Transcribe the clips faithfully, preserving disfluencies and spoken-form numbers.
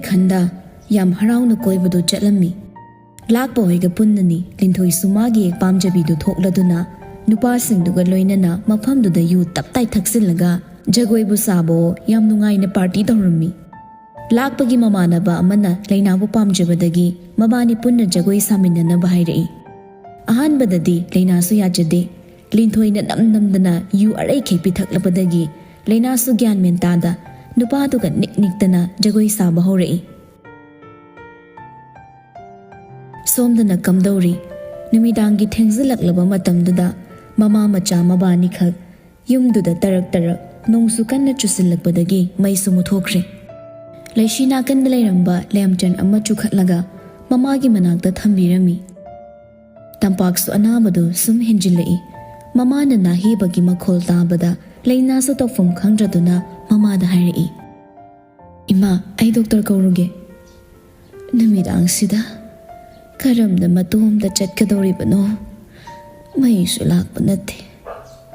ꯈꯟꯗ ꯌꯥꯝ ꯍꯔꯥꯎꯅ ꯀꯣꯏꯕꯗꯨ ꯆꯠꯂꯝꯃꯤ꯫ ꯂꯥꯛꯄ ꯍꯣꯏꯒ ꯄꯨꯟꯅꯅꯤ ꯂꯤꯟꯊꯣꯏꯁꯨ ꯃꯥꯒꯤ ꯍꯦꯛ ꯄꯥꯝꯖꯕꯤꯗꯨ ꯊꯣꯛꯂꯗꯨꯅ ꯅꯨꯄꯥꯁꯤꯡꯗꯨꯒ ꯂꯣꯏꯅꯅ ꯃꯐꯝꯗꯨꯗ ꯌꯨ ꯇꯞꯇꯥꯏ ꯊꯛꯆꯤꯜꯂꯒ ꯖꯒꯣꯏꯕꯨ ꯁꯥꯕꯑꯣ ꯌꯥꯝ ꯅꯨꯡꯉꯥꯏꯅ ꯄꯥꯔꯇꯤ ꯇꯧꯔꯝꯃꯤ꯫ ꯂꯥꯛꯄꯒꯤ ꯃꯃꯥꯟꯅꯕ ꯑꯃꯅ ꯂꯩꯅꯥꯕꯨ ꯄꯥꯝꯖꯕꯗꯒꯤ ꯃꯕꯥꯅꯤ ꯄꯨꯟꯅ ꯖꯒꯣꯏ ꯁꯥꯃꯤꯟꯅꯅꯕ ꯍꯥꯏꯔꯛꯏ꯫ ꯑꯍꯥꯟꯕꯗꯗꯤ ꯂꯩꯅꯥꯁꯨ ꯌꯥꯖꯗꯦ꯫ ꯂꯤꯟꯊꯣꯏꯅ ꯅꯝ ꯅꯝꯗꯅ ꯌꯨ ꯑꯔꯩꯈꯩ ꯄꯤꯊꯛꯂꯕꯗꯒꯤ ꯂꯩꯅꯥꯁꯨ ꯒ꯭ꯌꯥꯟ ꯃꯦꯟ ꯇꯥꯗ ꯅꯨꯄꯥꯗꯨꯒ ꯅꯤꯛ ꯅꯤꯛꯇꯅ ꯖꯒꯣꯏ ꯁꯥꯕ ꯍꯧꯔꯛꯏ꯫ ꯁꯣꯝꯗꯅ ꯀꯝꯗꯧꯔꯤ? ꯅꯨꯃꯤꯗꯥꯡꯒꯤ ꯊꯦꯡꯖꯤꯜꯂꯛꯂꯕ ꯃꯇꯝꯗꯨꯗ ꯃꯃꯥ ꯃꯆꯥ ꯃꯕꯥꯅꯤꯈꯛ ꯌꯨꯝꯗꯨꯗ ꯇꯔꯛ ꯇꯔꯛ ꯅꯣꯡꯁꯨ ꯀꯟꯅ ꯆꯨꯁꯤꯜꯂꯛꯄꯗꯒꯤ ꯃꯩꯁꯨ ꯃꯨꯊꯣꯛꯈ꯭ꯔꯦ꯫ ꯂꯩꯁꯤ ꯅꯥꯀꯟꯗ ꯂꯩꯔꯝꯕ ꯂꯦꯝꯇꯔꯟ ꯑꯃ ꯆꯨꯈꯠꯂꯒ ꯃꯃꯥꯒꯤ ꯃꯅꯥꯛꯇ ꯊꯝꯕꯤꯔꯝꯃꯤ꯫ ꯇꯝꯄꯥꯛꯁꯨ ꯑꯅꯥꯕꯗꯨ ꯁꯨꯝ ꯍꯦꯟꯖꯤꯜꯂꯛꯏ꯫ ꯃꯃꯥꯅ ꯅꯥꯍꯦꯕꯒꯤ ꯃꯈꯣꯜ ꯇꯥꯕꯗ ꯂꯩꯅꯥꯁꯨ ꯇꯧꯐꯝ ꯈꯪꯗ꯭ꯔꯗꯨꯅ ꯃꯃꯥꯗ ꯍꯥꯏꯔꯛꯏ, "ꯏꯃꯥ, ꯑꯩ ꯗꯣꯛꯇꯔ ꯀꯧꯔꯨꯒꯦ꯫ ꯅꯨꯃꯤꯗꯥꯡꯁꯤꯗ ꯀꯔꯝꯅ ꯃꯇꯣꯝꯇ ꯆꯠꯀꯗꯧꯔꯤꯕꯅꯣ? ꯃꯩꯁꯨ ꯂꯥꯛꯄ ꯅꯠꯇꯦ꯫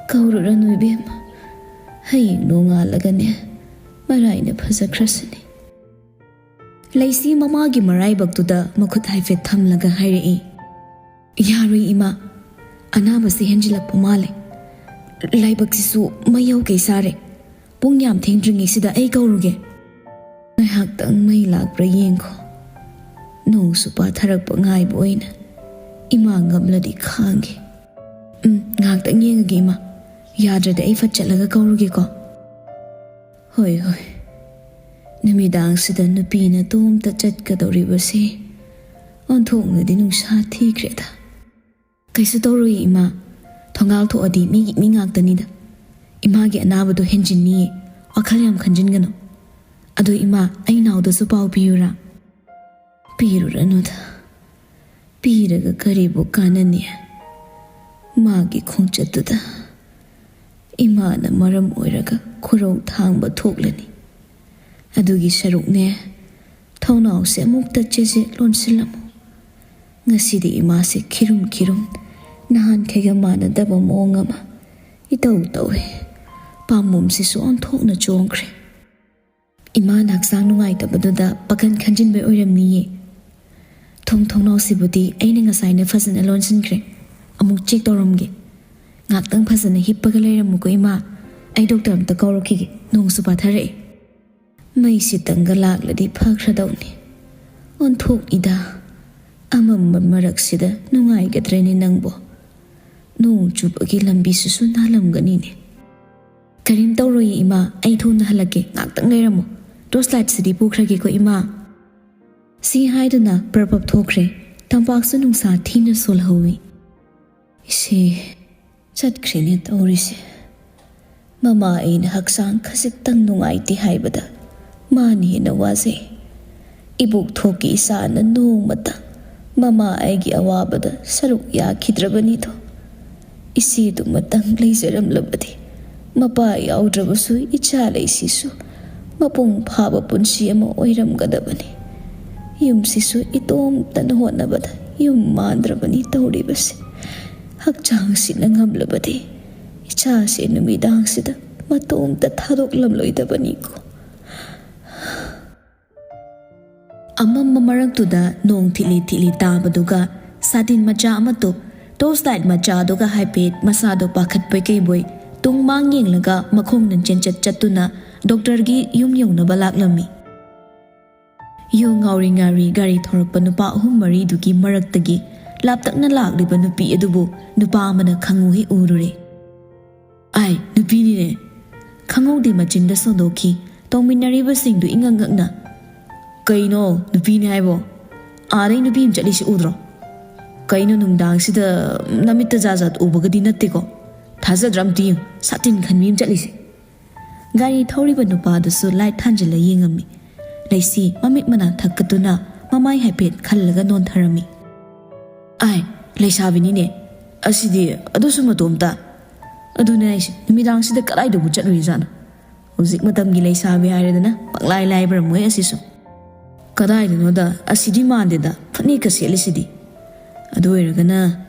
ꯀꯧꯔꯨꯔꯅꯨ ꯏꯕꯦꯝꯃ, ꯍꯌꯦꯡ ꯅꯣꯡꯉꯥꯜꯂꯒꯅꯦ ꯃꯔꯥꯏꯅ ꯐꯖꯈ꯭ꯔꯁꯅꯤ꯫" ꯂꯩꯁꯤ ꯃꯃꯥꯒꯤ ꯃꯔꯥꯏꯕꯛꯇꯨꯗ ꯃꯈꯨꯠ ꯍꯥꯏꯐꯦꯠ ꯊꯝꯂꯒ ꯍꯥꯏꯔꯛꯏ, "ꯌꯥꯔꯣꯏ ꯏꯃꯥ, ꯑꯅꯥꯕꯁꯤ ꯍꯦꯟꯖꯤꯜꯂꯛꯄ ꯃꯥꯜꯂꯦ꯫ ꯂꯥꯏꯕꯛꯁꯤꯁꯨ ꯃꯩ ꯍꯧꯒꯩ ꯁꯥꯔꯦ꯫ ꯄꯨꯡ ꯌꯥꯝ ꯊꯦꯡꯗ꯭ꯔꯤꯉꯩꯁꯤꯗ ꯑꯩ ꯀꯧꯔꯨꯒꯦ꯫" "ꯉꯥꯏꯍꯥꯛꯇꯪ ꯃꯩ ꯂꯥꯛꯄ꯭ꯔꯥ ꯌꯦꯡꯈꯣ꯫ ꯅꯣꯡꯁꯨ ꯄꯥꯊꯔꯛꯄ ꯉꯥꯏꯕ ꯑꯣꯏꯅ ꯏꯃꯥ ꯉꯝꯂꯗꯤ ꯈꯥꯡꯒꯦ꯫" "ꯎꯝ, ꯉꯥꯏꯍꯥꯛꯇꯪ ꯌꯦꯡꯉꯒꯦ ꯏꯃꯥ꯫ ꯌꯥꯗ꯭ꯔꯗꯤ ꯑꯩ ꯐꯠ ꯆꯠꯂꯒ ꯀꯧꯔꯨꯒꯦꯀꯣ꯫" "ꯍꯣꯏ, ꯍꯣꯏ꯫ ꯅꯨꯃꯤꯗꯥꯡꯁꯤꯗ ꯅꯨꯄꯤ ꯅꯇꯣꯝꯇ ꯆꯠꯀꯗꯧꯔꯤꯕꯁꯦ ꯑꯣꯟꯊꯣꯛꯅꯗꯤ ꯅꯨꯡꯁꯥ ꯊꯤꯈ꯭ꯔꯦꯗ꯫" "ꯀꯩꯁꯨ ꯇꯧꯔꯣꯏ ꯏꯃꯥ꯫ ꯊꯣꯡꯒꯥꯜ ꯊꯣꯛꯑꯗꯤ ꯃꯤꯒꯤ ꯃꯤ ꯉꯥꯛꯇꯅꯤꯗ꯫ ꯏꯃꯥꯒꯤ ꯑꯅꯥꯕꯗꯣ ꯍꯦꯟꯖꯤꯟꯅꯤꯌꯦ꯫ ꯋꯥꯈꯜ ꯌꯥꯝ ꯈꯟꯖꯤꯟꯒꯅꯨ꯫ ꯑꯗꯣ ꯏꯃꯥ, ꯑꯩ ꯅꯥꯎꯗꯁꯨ ꯄꯥꯎ ꯄꯤꯌꯨꯔꯥ?" "ꯄꯤꯔꯨꯔꯅꯨꯗ꯫ ꯄꯤꯔꯒ ꯀꯔꯤꯕꯨ ꯀꯥꯟꯅꯅꯤ? ꯃꯥꯒꯤ ꯈꯣꯡꯆꯠꯇꯨꯗ ꯏꯃꯥꯅ ꯃꯔꯝ ꯑꯣꯏꯔꯒ ꯈꯨꯔꯧ ꯊꯥꯡꯕ ꯊꯣꯛꯂꯅꯤ꯫ ꯑꯗꯨꯒꯤ ꯁꯔꯨꯛꯅꯦ, ꯊꯧꯅꯥꯎꯁꯦ ꯑꯃꯨꯛꯇ ꯆꯦꯠ ꯆꯦꯠ ꯂꯣꯟꯁꯤꯜꯂꯝꯃꯨ꯫ ꯉꯁꯤꯗꯤ ꯏꯃꯥꯁꯦ ꯈꯤꯔꯨꯝ ꯈꯤꯔꯨꯝ ꯅꯍꯥꯟꯈꯩꯒ ꯃꯥꯟꯅꯗꯕ ꯃꯑꯣꯡ ꯑꯃ ꯏꯇꯧ ꯇꯧꯏ꯫ ꯄꯥꯝꯕꯣꯝꯁꯤꯁꯨ ꯑꯣꯟꯊꯣꯛꯅ ꯆꯣꯡꯈ꯭ꯔꯦ꯫" ꯏꯃꯥꯅ ꯍꯛꯆꯥꯡ ꯅꯨꯡꯉꯥꯏꯇꯕꯗꯨꯗ ꯄꯥꯈꯟ ꯈꯟꯖꯤꯟꯕꯩ ꯑꯣꯏꯔꯝꯅꯤꯌꯦ꯫ ꯊꯣꯡ ꯊꯣꯡꯅꯥꯎꯁꯤꯕꯨꯗꯤ ꯑꯩꯅ ꯉꯁꯥꯏꯅ ꯐꯖꯅ ꯂꯣꯟꯁꯤꯟꯈ꯭ꯔꯦ꯫ ꯑꯃꯨꯛ ꯆꯦꯛ ꯇꯧꯔꯝꯒꯦ꯫ ꯉꯥꯛꯇꯪ ꯐꯖꯅ ꯍꯤꯞꯄꯒ ꯂꯩꯔꯝꯃꯨꯀꯣ ꯏꯃꯥ꯫ ꯑꯩ ꯗꯣꯛꯇꯔ ꯑꯝꯇ ꯀꯧꯔꯛꯈꯤꯒꯦ꯫ ꯅꯣꯡꯁꯨ ꯄꯥꯊꯔꯛꯑꯦ꯫ ꯃꯩꯁꯤꯇꯪꯒ ꯂꯥꯛꯂꯗꯤ ꯐꯈ꯭ꯔꯗꯧꯅꯤ꯫ ꯑꯣꯟꯊꯣꯛꯏꯗ꯫ ꯑꯃꯝꯕ ꯃꯔꯛꯁꯤꯗ ꯅꯨꯡꯉꯥꯏꯒꯗ꯭ꯔꯦꯅꯦ ꯅꯪꯕꯣ? ꯅꯣꯡ ꯆꯨꯕꯒꯤ ꯂꯝꯕꯤꯁꯤꯁꯨ ꯅꯥꯜꯂꯝꯒꯅꯤꯅꯦ꯫ ꯀꯔꯤꯝ ꯇꯧꯔꯣꯏꯌꯦ ꯏꯃꯥ, ꯑꯩ ꯊꯨꯅ ꯍꯜꯂꯛꯀꯦ, ꯉꯥꯛꯇꯪ ꯂꯩꯔꯝꯃꯣ꯫ ꯇꯣꯔꯆ ꯂꯥꯏꯠꯁꯤꯗꯤ ꯄꯨꯈ꯭ꯔꯒꯦꯀꯣ ꯏꯃꯥ꯫ ꯁꯤ ꯍꯥꯏꯗꯨꯅ ꯄ꯭ꯔꯄꯞ ꯊꯣꯛꯈ꯭ꯔꯦ꯫ ꯇꯝꯄꯥꯛꯁꯨ ꯅꯨꯡꯁꯥ ꯊꯤꯅ ꯁꯣꯜꯍꯧꯋꯤ꯫ ꯏꯁꯦ, ꯆꯠꯈ꯭ꯔꯦꯅꯦ ꯇꯧꯔꯤꯁꯦ꯫ ꯃꯃꯥ ꯑꯩꯅ ꯍꯛꯆꯥꯡ ꯈꯖꯤꯛꯇꯪ ꯅꯨꯡꯉꯥꯏꯇꯦ ꯍꯥꯏꯕꯗ ꯃꯥꯅ ꯍꯦꯟꯅ ꯋꯥꯖꯩ꯫ ꯏꯕꯣꯛ ꯊꯣꯛꯀꯤ ꯏꯆꯥꯅ ꯅꯣꯡꯃꯇ ꯃꯃꯥ ꯑꯩꯒꯤ ꯑꯋꯥꯕꯗ ꯁꯔꯨꯛ ꯌꯥꯈꯤꯗ꯭ꯔꯕꯅꯤꯗꯣ꯫ ꯏꯆꯦꯗꯨꯃꯇꯪ ꯂꯩꯖꯔꯝꯂꯕꯗꯤ ꯃꯄꯥ ꯌꯥꯎꯗ꯭ꯔꯕꯁꯨ ꯏꯆꯥ ꯂꯩꯁꯤꯁꯨ ꯃꯄꯨꯡ ꯐꯥꯕ ꯄꯨꯟꯁꯤ ꯑꯃ ꯑꯣꯏꯔꯝꯒꯗꯕꯅꯤ꯫ ꯌꯨꯝꯁꯤꯁꯨ ꯏꯇꯣꯝꯇꯅ ꯍꯣꯠꯅꯕꯗ ꯌꯨꯝ ꯃꯥꯟꯗ꯭ꯔꯕꯅꯤ ꯇꯧꯔꯤꯕꯁꯦ꯫ ꯍꯛꯆꯥꯡꯁꯤꯅ ꯉꯝꯂꯕꯗꯤ ꯏꯆꯥꯁꯦ ꯅꯨꯃꯤꯗꯥꯡꯁꯤꯗ ꯃꯇꯣꯝꯇ ꯊꯥꯗꯣꯛꯂꯝꯂꯣꯏꯗꯕꯅꯤꯀꯣ꯫ ꯑꯃꯝꯕ ꯃꯔꯛꯇꯨꯗ ꯅꯣꯡ ꯊꯤꯠꯂꯤ ꯊꯤꯠꯂꯤ ꯇꯥꯕꯗꯨꯒ ꯁꯥꯇꯤꯟ ꯃꯆꯥ ꯑꯃ ꯇꯨꯞ, ꯇꯣꯔꯆ ꯂꯥꯏꯠ ꯃꯆꯥꯗꯨꯒ ꯍꯥꯏꯐꯦꯠ ꯃꯁꯥꯗꯣ ꯄꯥꯈꯠꯄꯣꯏ ꯀꯩꯕꯣꯏ ꯇꯨꯡ ꯃꯥꯡ ꯌꯦꯡꯂꯒ ꯃꯈꯣꯡꯅ ꯆꯦꯟꯆꯠ ꯆꯠꯇꯨꯅ ꯗꯣꯛꯇꯔꯒꯤ ꯌꯨꯝ ꯌꯧꯅꯕ ꯂꯥꯛꯂꯝꯃꯤ꯫ ꯌꯨ ꯉꯥꯎꯔꯤ ꯉꯥꯎꯔꯤ ꯒꯥꯔꯤ ꯊꯧꯔꯛꯄ ꯅꯨꯄꯥ ꯑꯍꯨꯝ ꯃꯔꯤꯗꯨꯒꯤ ꯃꯔꯛꯇꯒꯤ ꯂꯥꯞꯇꯛꯅ ꯂꯥꯛꯂꯤꯕ ꯅꯨꯄꯤ ꯑꯗꯨꯕꯨ ꯅꯨꯄꯥ ꯑꯃꯅ ꯈꯪꯎ ꯍꯦꯛ ꯎꯔꯨꯔꯦ꯫ "ꯑꯥꯏ, ꯅꯨꯄꯤꯅꯤꯅꯦ!" ꯈꯪꯍꯧꯗꯦ ꯃꯆꯤꯟꯗ ꯁꯣꯟꯗꯣꯛꯈꯤ꯫ ꯇꯧꯃꯤꯟꯅꯔꯤꯕꯁꯤꯡꯗꯨ ꯏꯉꯛ ꯉꯛꯅ, "ꯀꯩꯅꯣ ꯅꯨꯄꯤꯅꯦ ꯍꯥꯏꯕꯣ? ꯑꯥꯗꯩ ꯅꯨꯄꯤ ꯑꯃ ꯆꯠꯂꯤꯁꯤ ꯎꯗ꯭ꯔꯣ? ꯀꯩꯅꯣ ꯅꯨꯡꯗꯥꯡꯁꯤꯗ ꯅꯃꯤꯠꯇ ꯖꯥꯠ ꯖꯥꯠ ꯎꯕꯒꯗꯤ ꯅꯠꯇꯦꯀꯣ? ꯊꯥꯖꯗ꯭ꯔꯥ ꯑꯝꯇ ꯌꯦꯡꯉꯨ, ꯁꯥꯇꯤꯟ ꯈꯟꯕꯤ ꯑꯃ ꯆꯠꯂꯤꯁꯦ!" ꯒꯥꯔꯤ ꯊꯧꯔꯤꯕ ꯅꯨꯄꯥꯗꯨꯁꯨ ꯂꯥꯏꯠ ꯊꯥꯟꯖꯤꯜꯂ ꯌꯦꯡꯉꯝꯃꯤ꯫ ꯂꯩꯁꯤ ꯃꯃꯤꯠ ꯃꯅꯥ ꯊꯛꯀꯠꯇꯨꯅ ꯃꯃꯥꯏ ꯍꯥꯏꯐꯦꯠ ꯈꯜꯂꯒ ꯅꯣꯟꯊꯔꯝꯃꯤ꯫ "ꯑꯥꯏ, ꯂꯩꯁꯥꯕꯤꯅꯤꯅꯦ ꯑꯁꯤꯗꯤ, ꯑꯗꯨꯁꯨ ꯃꯇꯣꯝꯇ꯫ ꯑꯗꯨꯅꯦ ꯍꯥꯏꯁꯦ, ꯅꯨꯃꯤꯗꯥꯡꯁꯤꯗ ꯀꯗꯥꯏꯗꯕꯨ ꯆꯠꯂꯨꯔꯤꯖꯥꯠꯅꯣ? ꯍꯧꯖꯤꯛ ꯃꯇꯝꯒꯤ ꯂꯩꯁꯥꯕꯤ ꯍꯥꯏꯔꯦꯗꯅ ꯄꯪꯂꯥꯏ ꯂꯥꯏꯕ꯭ꯔꯝꯃꯣꯏ ꯑꯁꯤꯁꯨ꯫ ꯀꯗꯥꯏꯗꯅꯣꯗ, ꯑꯁꯤꯗꯤ ꯃꯥꯟꯗꯦꯗ, ꯐꯅꯦꯛꯀ ꯁꯦꯠꯂꯤꯁꯤꯗꯤ꯫ ꯑꯗꯨ ꯑꯣꯏꯔꯒꯅ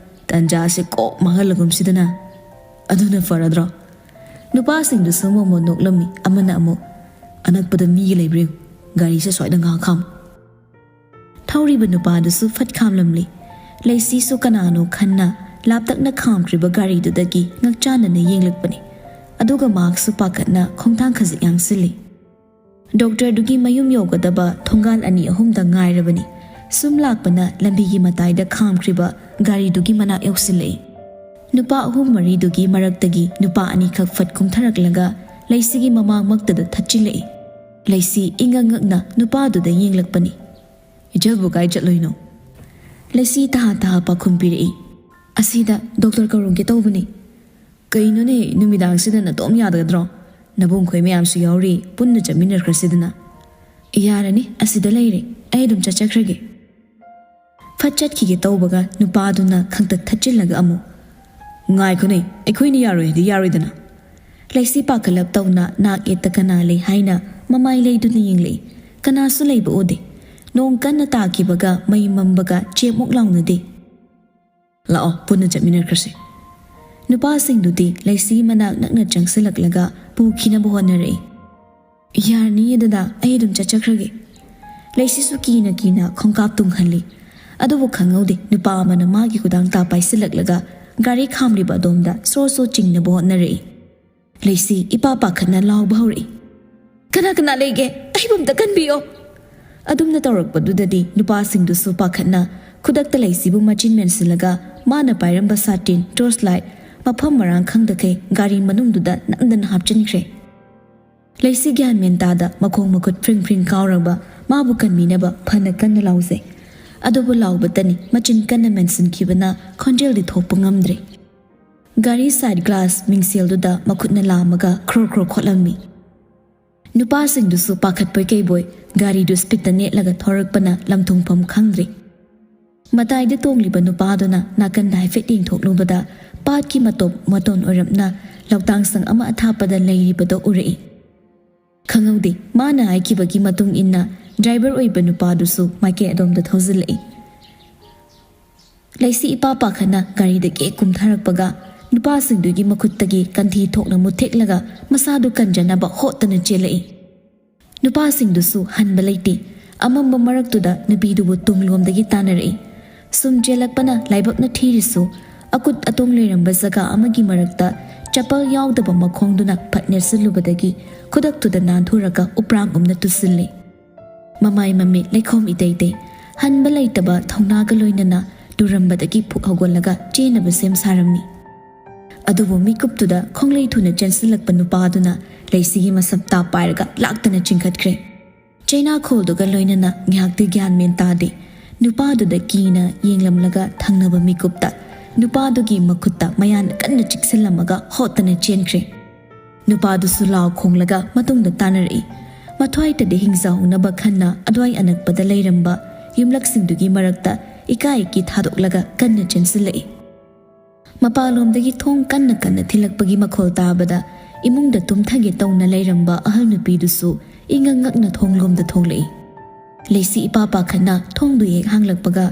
ꯇꯟꯖꯥꯁꯦ ꯀꯣꯛ ꯃꯥꯡꯍꯜꯂꯒꯨꯝꯁꯤꯗꯅ꯫ ꯑꯗꯨꯅ ꯐꯔꯗ꯭ꯔꯣ?" ꯅꯨꯄꯥꯁꯤꯡꯗꯨꯁꯨ ꯑꯃꯃꯨꯛ ꯅꯣꯛꯂꯝꯃꯤ, ꯑꯃꯅ ꯑꯃꯨꯛ, ꯑꯅꯛꯄꯗ ꯃꯤꯒ ꯂꯩꯕ꯭ꯔꯥ ꯌꯦꯡꯉꯨ꯫ ꯒꯥꯔꯤꯁꯦ ꯁ꯭ꯋꯥꯏꯗ ꯉꯥꯏꯍꯥꯛ ꯈꯥꯝꯃꯨ꯫ ꯊꯧꯔꯤꯕ ꯅꯨꯄꯥꯗꯨꯁꯨ ꯐꯠ ꯈꯥꯝꯂꯝꯂꯤ꯫ ꯂꯩꯁꯤꯁꯨ ꯀꯅꯥꯅꯣ ꯈꯟꯅ ꯂꯥꯞꯇꯛꯅ ꯈꯥꯝꯈ꯭ꯔꯤꯕ ꯒꯥꯔꯤꯗꯨꯗꯒꯤ ꯉꯛꯆꯥꯟꯅꯅ ꯌꯦꯡꯂꯛꯄꯅꯤ꯫ ꯑꯗꯨꯒ ꯃꯍꯥꯛꯁꯨ ꯄꯥꯈꯠꯅ ꯈꯣꯡꯊꯥꯡ ꯈꯖꯤꯛ ꯌꯥꯡꯁꯤꯜꯂꯤ꯫ ꯗꯣꯛꯇꯔꯗꯨꯒꯤ ꯃꯌꯨꯝ ꯌꯧꯒꯗꯕ ꯊꯣꯡꯒꯥꯜ ꯑꯅꯤ ꯑꯍꯨꯝꯗ ꯉꯥꯏꯔꯕꯅꯤ꯫ ꯁꯨꯝ ꯂꯥꯛꯄꯅ ꯂꯝꯕꯤꯒꯤ ꯃꯇꯥꯏꯗ ꯈꯥꯝꯈ꯭ꯔꯤꯕ ꯒꯥꯔꯤꯗꯨꯒꯤ ꯃꯅꯥꯛ ꯌꯧꯁꯤꯜꯂꯛꯏ꯫ ꯅꯨꯄꯥ ꯑꯍꯨꯝ ꯃꯔꯤꯗꯨꯒꯤ ꯃꯔꯛꯇꯒꯤ ꯅꯨꯄꯥ ꯑꯅꯤꯈꯛ ꯐꯠ ꯀꯨꯝꯊꯔꯛꯂꯒ ꯂꯩꯁꯤꯒꯤ ꯃꯃꯥꯡꯃꯛꯇꯗ ꯊꯠꯆꯤꯜꯂꯛꯏ꯫ ꯂꯩꯁꯤ ꯏꯉꯛ ꯉꯛꯅ ꯅꯨꯄꯥꯗꯨꯗ ꯌꯦꯡꯂꯛꯄꯅꯤ꯫ "ꯏꯆꯜꯕꯨ ꯀꯥꯏ ꯆꯠꯂꯨꯏꯅꯣ?" ꯂꯩꯁꯤ ꯇꯍꯥ ꯇꯍꯥ ꯄꯥꯎꯈꯨꯝ ꯄꯤꯔꯛꯏ꯫ "ꯑꯁꯤꯗ ꯗꯣꯛꯇꯔ ꯀꯧꯔꯨꯝꯒꯦ ꯇꯧꯕꯅꯤ꯫" "ꯀꯩꯅꯣꯅꯦ, ꯅꯨꯃꯤꯗꯥꯡꯁꯤꯗ ꯅꯇꯣꯝ ꯌꯥꯗꯒꯗ꯭ꯔꯣ? ꯅꯕꯨꯡ ꯈꯣꯏ ꯃꯌꯥꯝꯁꯨ ꯌꯥꯎꯔꯤ, ꯄꯨꯟꯅ ꯆꯠꯃꯤꯟꯅꯈ꯭ꯔꯁꯤꯗꯅ꯫" "ꯌꯥꯔꯅꯤ, ꯑꯁꯤꯗ ꯂꯩꯔꯦ, ꯑꯩ ꯑꯗꯨꯝ ꯆꯠꯆꯈ꯭ꯔꯒꯦ꯫" ꯐꯠ ꯆꯠꯈꯤꯒꯦ ꯇꯧꯕꯒ ꯅꯨꯄꯥꯗꯨꯅ ꯈꯪꯇꯠ ꯊꯠꯆꯤꯜꯂꯒ ꯑꯃꯨꯛ, "ꯉꯥꯏꯈꯣꯅꯦ, ꯑꯩꯈꯣꯏꯅ ꯌꯥꯔꯣꯏ ꯍꯥꯏꯗꯤ ꯌꯥꯔꯣꯏꯗꯅ꯫" ꯂꯩꯁꯤ ꯄꯥꯈꯠꯂꯞ ꯇꯧꯅ ꯅꯥꯛ ꯌꯦꯠꯇ ꯀꯅꯥ ꯂꯩ ꯍꯥꯏꯅ ꯃꯃꯥꯏ ꯂꯩꯗꯨꯅ ꯌꯦꯡꯂꯛꯏ꯫ ꯀꯅꯥꯁꯨ ꯂꯩꯕ ꯎꯗꯦ꯫ ꯅꯣꯡ ꯀꯟꯅ ꯇꯥꯈꯤꯕꯒ ꯃꯩ ꯃꯝꯕꯒ ꯆꯦꯞꯃꯨꯛ ꯂꯥꯎꯅꯗꯦ꯫ "ꯂꯥꯛꯑꯣ, ꯄꯨꯟꯅ ꯆꯠꯃꯤꯟꯅꯈ꯭ꯔꯁꯤ꯫" ꯅꯨꯄꯥꯁꯤꯡꯗꯨꯗꯤ ꯂꯩꯁꯤ ꯃꯅꯥꯛ ꯅꯛꯅ ꯆꯪꯁꯤꯜꯂꯛꯂꯒ ꯄꯨꯈꯤꯅꯕ ꯍꯣꯠꯅꯔꯛꯏ꯫ "ꯌꯥꯔꯅꯤꯌꯦ ꯗꯗꯥ, ꯑꯩ ꯑꯗꯨꯝ ꯆꯠꯆꯈ꯭ꯔꯒꯦ꯫" ꯂꯩꯁꯤꯁꯨ ꯀꯤꯅ ꯀꯤꯅ ꯈꯣꯡꯀꯥꯞ ꯇꯨꯡꯍꯜꯂꯤ꯫ ꯑꯗꯨꯕꯨ ꯈꯪꯍꯧꯗꯦ, ꯅꯨꯄꯥ ꯑꯃꯅ ꯃꯥꯒꯤ ꯈꯨꯗꯥꯡ ꯇꯥ ꯄꯥꯏꯁꯤꯜꯂꯛꯂꯒ ꯒꯥꯔꯤ ꯈꯥꯝꯂꯤꯕ ꯑꯗꯣꯝꯗ ꯁ꯭ꯔꯣ ꯁ꯭ꯔꯣ ꯆꯤꯡꯅꯕ ꯍꯣꯠꯅꯔꯛꯏ꯫ ꯂꯩꯁꯤ ꯏꯄꯥ ꯄꯥꯈꯠꯅ ꯂꯥꯎꯕ ꯍꯧꯔꯛꯏ꯫ "ꯀꯅꯥ ꯀꯅꯥ ꯂꯩꯒꯦ? ꯑꯩꯕꯨ ꯑꯝꯇ ꯀꯟꯕꯤꯌꯣ!" ꯑꯗꯨꯝꯅ ꯇꯧꯔꯛꯄꯗꯨꯗꯗꯤ ꯅꯨꯄꯥꯁꯤꯡꯗꯨꯁꯨ ꯄꯥꯈꯠꯅ ꯈꯨꯗꯛꯇ ꯂꯩꯁꯤꯕꯨ ꯃꯆꯤꯟ ꯃꯦꯟꯁꯤꯜꯂꯒ ꯃꯥꯅ ꯄꯥꯏꯔꯝꯕ ꯁꯥꯇꯤꯟ, ꯇꯣꯔꯆ ꯂꯥꯏꯠ, ꯃꯐꯝ ꯃꯔꯥꯡ ꯈꯪꯗꯈꯩ ꯒꯥꯔꯤ ꯃꯅꯨꯡꯗꯨꯗ ꯅꯝꯗꯅ ꯍꯥꯞꯆꯤꯟꯈ꯭ꯔꯦ꯫ ꯂꯩꯁꯤ ꯒ꯭ꯌꯥꯟ ꯃꯦꯟ ꯇꯥꯗ ꯃꯈꯣꯡ ꯃꯈꯨꯠ ꯐ꯭ꯔꯤꯡ ꯐ꯭ꯔꯤꯡ ꯀꯥꯎꯔꯕ ꯃꯥꯕꯨ ꯀꯟꯕꯤꯅꯕ ꯐꯅ ꯀꯟꯅ ꯂꯥꯎꯖꯩ꯫ ꯑꯗꯨꯕꯨ ꯂꯥꯎꯕꯇꯅꯤ ꯃꯆꯤꯟ ꯀꯟꯅ ꯃꯦꯟꯁꯤꯟꯈꯤꯕꯅ ꯈꯣꯟꯖꯦꯜꯗꯤ ꯊꯣꯛꯄ ꯉꯝꯗ꯭ꯔꯦ꯫ ꯒꯥꯔꯤ ꯁꯥꯏꯠ ꯒ꯭ꯂꯥꯁ ꯃꯤꯡꯁꯦꯜꯗꯨꯗ ꯃꯈꯨꯠꯅ ꯂꯥꯝꯃꯒ ꯈ꯭ꯔꯣ ꯈ꯭ꯔꯣ ꯈꯣꯠꯂꯝꯃꯤ꯫ ꯅꯨꯄꯥꯁꯤꯡꯗꯨꯁꯨ ꯄꯥꯈꯠꯄꯣꯏ ꯀꯩꯕꯣꯏ ꯒꯥꯔꯤꯗꯨ ꯁ꯭ꯄꯤꯠꯇ ꯅꯦꯠꯂꯒ ꯊꯧꯔꯛꯄꯅ ꯂꯝꯊꯨꯡꯐꯝ ꯈꯪꯗ꯭ꯔꯦ꯫ ꯃꯇꯥꯏꯗ ꯇꯣꯡꯂꯤꯕ ꯅꯨꯄꯥꯗꯨꯅ ꯅꯥꯀꯟꯗ ꯍꯥꯏꯐꯦꯠ ꯌꯦꯡꯊꯣꯛꯂꯨꯕꯗ ꯄꯥꯠꯀꯤ ꯃꯇꯣꯞ ꯃꯇꯣꯟ ꯑꯣꯏꯔꯞꯅ ꯂꯧꯇꯥꯡꯁꯪ ꯑꯃ ꯑꯊꯥꯞꯄꯗ ꯂꯩꯔꯤꯕꯗꯣ ꯎꯔꯛꯏ꯫ ꯈꯪꯍꯧꯗꯦ, ꯃꯥꯅ ꯍꯥꯏꯈꯤꯕꯒꯤ ꯃꯇꯨꯡ ꯏꯟꯅ ꯗ꯭ꯔꯥꯏꯚꯔ ꯑꯣꯏꯕ ꯅꯨꯄꯥꯗꯨꯁꯨ ꯃꯥꯏꯀꯩ ꯑꯗꯣꯝꯗ ꯊꯧꯖꯤꯜꯂꯛꯏ꯫ ꯂꯩꯁꯤ ꯏꯄꯥ ꯄꯥꯈꯠꯅ ꯒꯥꯔꯤꯗꯒꯤ ꯍꯦꯛ ꯀꯨꯝꯊꯔꯛꯄꯒ ꯅꯨꯄꯥꯁꯤꯡꯗꯨꯒꯤ ꯃꯈꯨꯠꯇꯒꯤ ꯀꯟꯊꯤ ꯊꯣꯛꯅ ꯃꯨꯠꯊꯦꯛꯂꯒ ꯃꯁꯥꯗꯨ ꯀꯟꯖꯅꯕ ꯍꯣꯠꯇꯅ ꯆꯦꯜꯂꯛꯏ꯫ ꯅꯨꯄꯥꯁꯤꯡꯗꯨꯁꯨ ꯍꯟꯕ ꯂꯩꯇꯦ꯫ ꯑꯃꯝꯕ ꯃꯔꯛꯇꯨꯗ ꯅꯨꯄꯤꯗꯨꯕꯨ ꯇꯨꯡꯂꯣꯝꯗꯒꯤ ꯇꯥꯟꯅꯔꯛꯏ꯫ ꯁꯨꯝ ꯆꯦꯜꯂꯛꯄꯅ ꯂꯥꯏꯕꯛꯅ ꯊꯤꯔꯤꯁꯨ, ꯑꯀꯨꯠ ꯑꯇꯣꯡ ꯂꯩꯔꯝꯕ ꯖꯒꯥ ꯑꯃꯒꯤ ꯃꯔꯛꯇ ꯆꯄꯜ ꯌꯥꯎꯗꯕ ꯃꯈꯣꯡꯗꯨꯅ ꯐꯠ ꯅꯦꯠꯁꯤꯜꯂꯨꯕꯗꯒꯤ ꯈꯨꯗꯛꯇꯨꯗ ꯅꯥꯟꯊꯣꯔꯒ ꯎꯄ꯭ꯔꯥꯡ ꯎꯝꯅ ꯇꯨꯁꯤꯜꯂꯦ꯫ ꯃꯃꯥꯏ ꯃꯃꯤꯠ ꯂꯩꯈꯣꯝ ꯏꯇꯩ ꯇꯩ, ꯍꯟꯕ ꯂꯩꯇꯕ ꯊꯧꯅꯥꯒ ꯂꯣꯏꯅꯅ ꯇꯨꯔꯝꯕꯗꯒꯤ ꯐꯨꯛ ꯍꯧꯒꯠꯂꯒ ꯆꯦꯟꯅꯕ ꯁꯦꯝ ꯁꯥꯔꯝꯃꯤ꯫ ꯑꯗꯨꯕꯨ ꯃꯤꯀꯨꯞꯇꯨꯗ ꯈꯣꯡꯂꯩ ꯊꯨꯅ ꯆꯦꯟꯁꯤꯜꯂꯛꯄ ꯅꯨꯄꯥꯗꯨꯅ ꯂꯩꯁꯤꯒꯤ ꯃꯁꯝꯇꯥ ꯄꯥꯏꯔꯒ ꯂꯥꯛꯇꯅ ꯆꯤꯡꯈꯠꯈ꯭ꯔꯦ꯫ ꯆꯩꯅꯥꯈꯣꯜꯗꯨꯒ ꯂꯣꯏꯅꯅ ꯉꯥꯏꯍꯥꯛꯇꯤ ꯒ꯭ꯌꯥꯟ ꯃꯦꯟ ꯇꯥꯗꯦ꯫ ꯅꯨꯄꯥꯗꯨꯗ ꯀꯤꯅ ꯌꯦꯡꯂꯝꯂꯒ ꯊꯪꯅꯕ ꯃꯤꯀꯨꯞꯇ ꯅꯨꯄꯥꯗꯨꯒꯤ ꯃꯈꯨꯠꯇ ꯃꯌꯥꯅ ꯀꯟꯅ ꯆꯤꯛꯁꯤꯜꯂꯝꯃꯒ ꯍꯣꯠꯇꯅ ꯆꯦꯟꯈ꯭ꯔꯦ꯫ ꯅꯨꯄꯥꯗꯨꯁꯨ ꯂꯥꯎ ꯈꯣꯡꯂꯒ ꯃꯇꯨꯡꯗ ꯇꯥꯟꯅꯔꯛꯏ꯫ ꯃꯊ꯭ꯋꯥꯏꯇꯗꯤ ꯍꯤꯡꯖꯍꯧꯅꯕ ꯈꯟꯅ ꯑꯗ꯭ꯋꯥꯏ ꯑꯅꯛꯄꯗ ꯂꯩꯔꯝꯕ ꯌꯨꯝꯂꯛꯁꯤꯡꯗꯨꯒꯤ ꯃꯔꯛꯇ ꯏꯀꯥꯏ ꯏꯀꯤ ꯊꯥꯗꯣꯛꯂꯒ ꯀꯟꯅ ꯆꯦꯟꯁꯤꯜꯂꯛꯏ꯫ ꯃꯄꯥꯟꯂꯣꯝꯗꯒꯤ ꯊꯣꯡ ꯀꯟꯅ ꯀꯟꯅ ꯊꯤꯜꯂꯛꯄꯒꯤ ꯃꯈꯣꯜ ꯇꯥꯕꯗ ꯏꯃꯨꯡꯗ ꯇꯨꯝꯊꯒꯦ ꯇꯧꯅ ꯂꯩꯔꯝꯕ ꯑꯍꯜ ꯅꯨꯄꯤꯗꯨꯁꯨ ꯏꯉꯛ ꯉꯛꯅ ꯊꯣꯡꯂꯣꯝꯗ ꯊꯣꯛꯂꯛꯏ꯫ ꯂꯩꯁꯤ ꯏꯄꯥ ꯄꯥꯈꯠꯅ ꯊꯣꯡꯗꯨ ꯍꯦꯛ ꯍꯥꯡꯂꯛꯄꯒ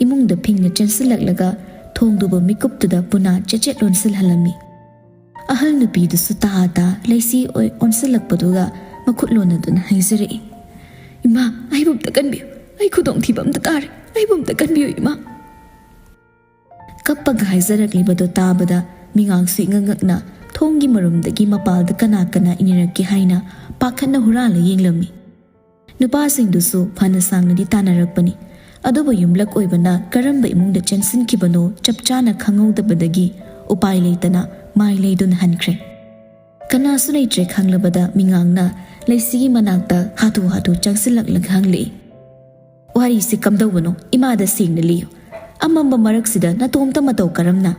ꯏꯃꯨꯡꯗ ꯐꯤꯡꯅ ꯆꯦꯟꯁꯤꯜꯂꯛꯂꯒ ꯊꯣꯡꯗꯨꯕꯨ ꯃꯤꯀꯨꯞꯇꯨꯗ ꯄꯨꯅꯥ ꯆꯦꯠ ꯆꯦꯠ ꯂꯣꯟꯁꯤꯜꯍꯜꯂꯝꯃꯤ꯫ ꯑꯍꯜ ꯅꯨꯄꯤꯗꯨꯁꯨ ꯇꯥ ꯇꯥ ꯂꯩꯁꯤ ꯑꯣꯏ ꯑꯣꯟꯁꯤꯜꯂꯛꯄꯗꯨꯒ ꯃꯈꯨꯠ ꯂꯣꯟꯅꯗꯨꯅ ꯍꯥꯏꯖꯔꯛꯏ, "ꯏꯃꯥ, ꯑꯩꯕꯨ ꯑꯝꯇ ꯀꯟꯕꯤꯌꯨ, ꯑꯩ ꯈꯨꯗꯣꯡꯊꯤꯕ ꯑꯝꯇ ꯇꯥꯔꯦ, ꯑꯩꯕꯨ ꯑꯝꯇ ꯀꯟꯕꯤꯌꯨ ꯏꯃꯥ!" ꯀꯞꯄꯒ ꯍꯥꯏꯖꯔꯛꯂꯤꯕꯗꯨ ꯇꯥꯕꯗ ꯃꯤꯉꯥꯡꯁꯨ ꯏꯉꯛ ꯉꯛꯅ ꯊꯣꯡꯒꯤ ꯃꯔꯨꯝꯗꯒꯤ ꯃꯄꯥꯜꯗ ꯀꯅꯥ ꯀꯅꯥ ꯏꯅꯤꯔꯛꯀꯦ ꯍꯥꯏꯅ ꯄꯥꯈꯠꯅ ꯍꯨꯔꯥꯜꯂ ꯌꯦꯡꯂꯝꯃꯤ꯫ ꯅꯨꯄꯥꯁꯤꯡꯗꯨꯁꯨ ꯐꯅ ꯁꯥꯡꯅꯗꯤ ꯇꯥꯟꯅꯔꯛꯄꯅꯤ, ꯑꯗꯨꯕꯨ ꯌꯨꯝꯂꯛ ꯑꯣꯏꯕꯅ ꯀꯔꯝꯕ ꯏꯃꯨꯡꯗ ꯆꯦꯟꯁꯤꯟꯈꯤꯕꯅꯣ ꯆꯞ ꯆꯥꯅ ꯈꯪꯍꯧꯗꯕꯗꯒꯤ ꯎꯄꯥꯏ ꯂꯩꯇꯅ ꯃꯥꯏ ꯂꯩꯗꯨꯅ ꯍꯟꯈ꯭ꯔꯦ꯫ ꯀꯅꯥꯁꯨ ꯂꯩꯇ꯭ꯔꯦ ꯈꯪꯂꯕꯗ ꯃꯤꯉꯥꯡꯅ ꯂꯩꯁꯤꯒꯤ ꯃꯅꯥꯛꯇ ꯍꯥꯊꯨ ꯍꯥꯊꯨ ꯆꯪꯁꯤꯜꯂꯛꯂꯒ ꯍꯪꯂꯛꯏ, "ꯋꯥꯔꯤꯁꯤ ꯀꯝꯗꯧꯕꯅꯣ? ꯏꯃꯥꯗ ꯁꯦꯡꯅ ꯂꯤꯌꯨ꯫ ꯑꯃꯝꯕ ꯃꯔꯛꯁꯤꯗ ꯅꯇꯣꯝꯇ ꯃꯇꯧ ꯀꯔꯝꯅ?"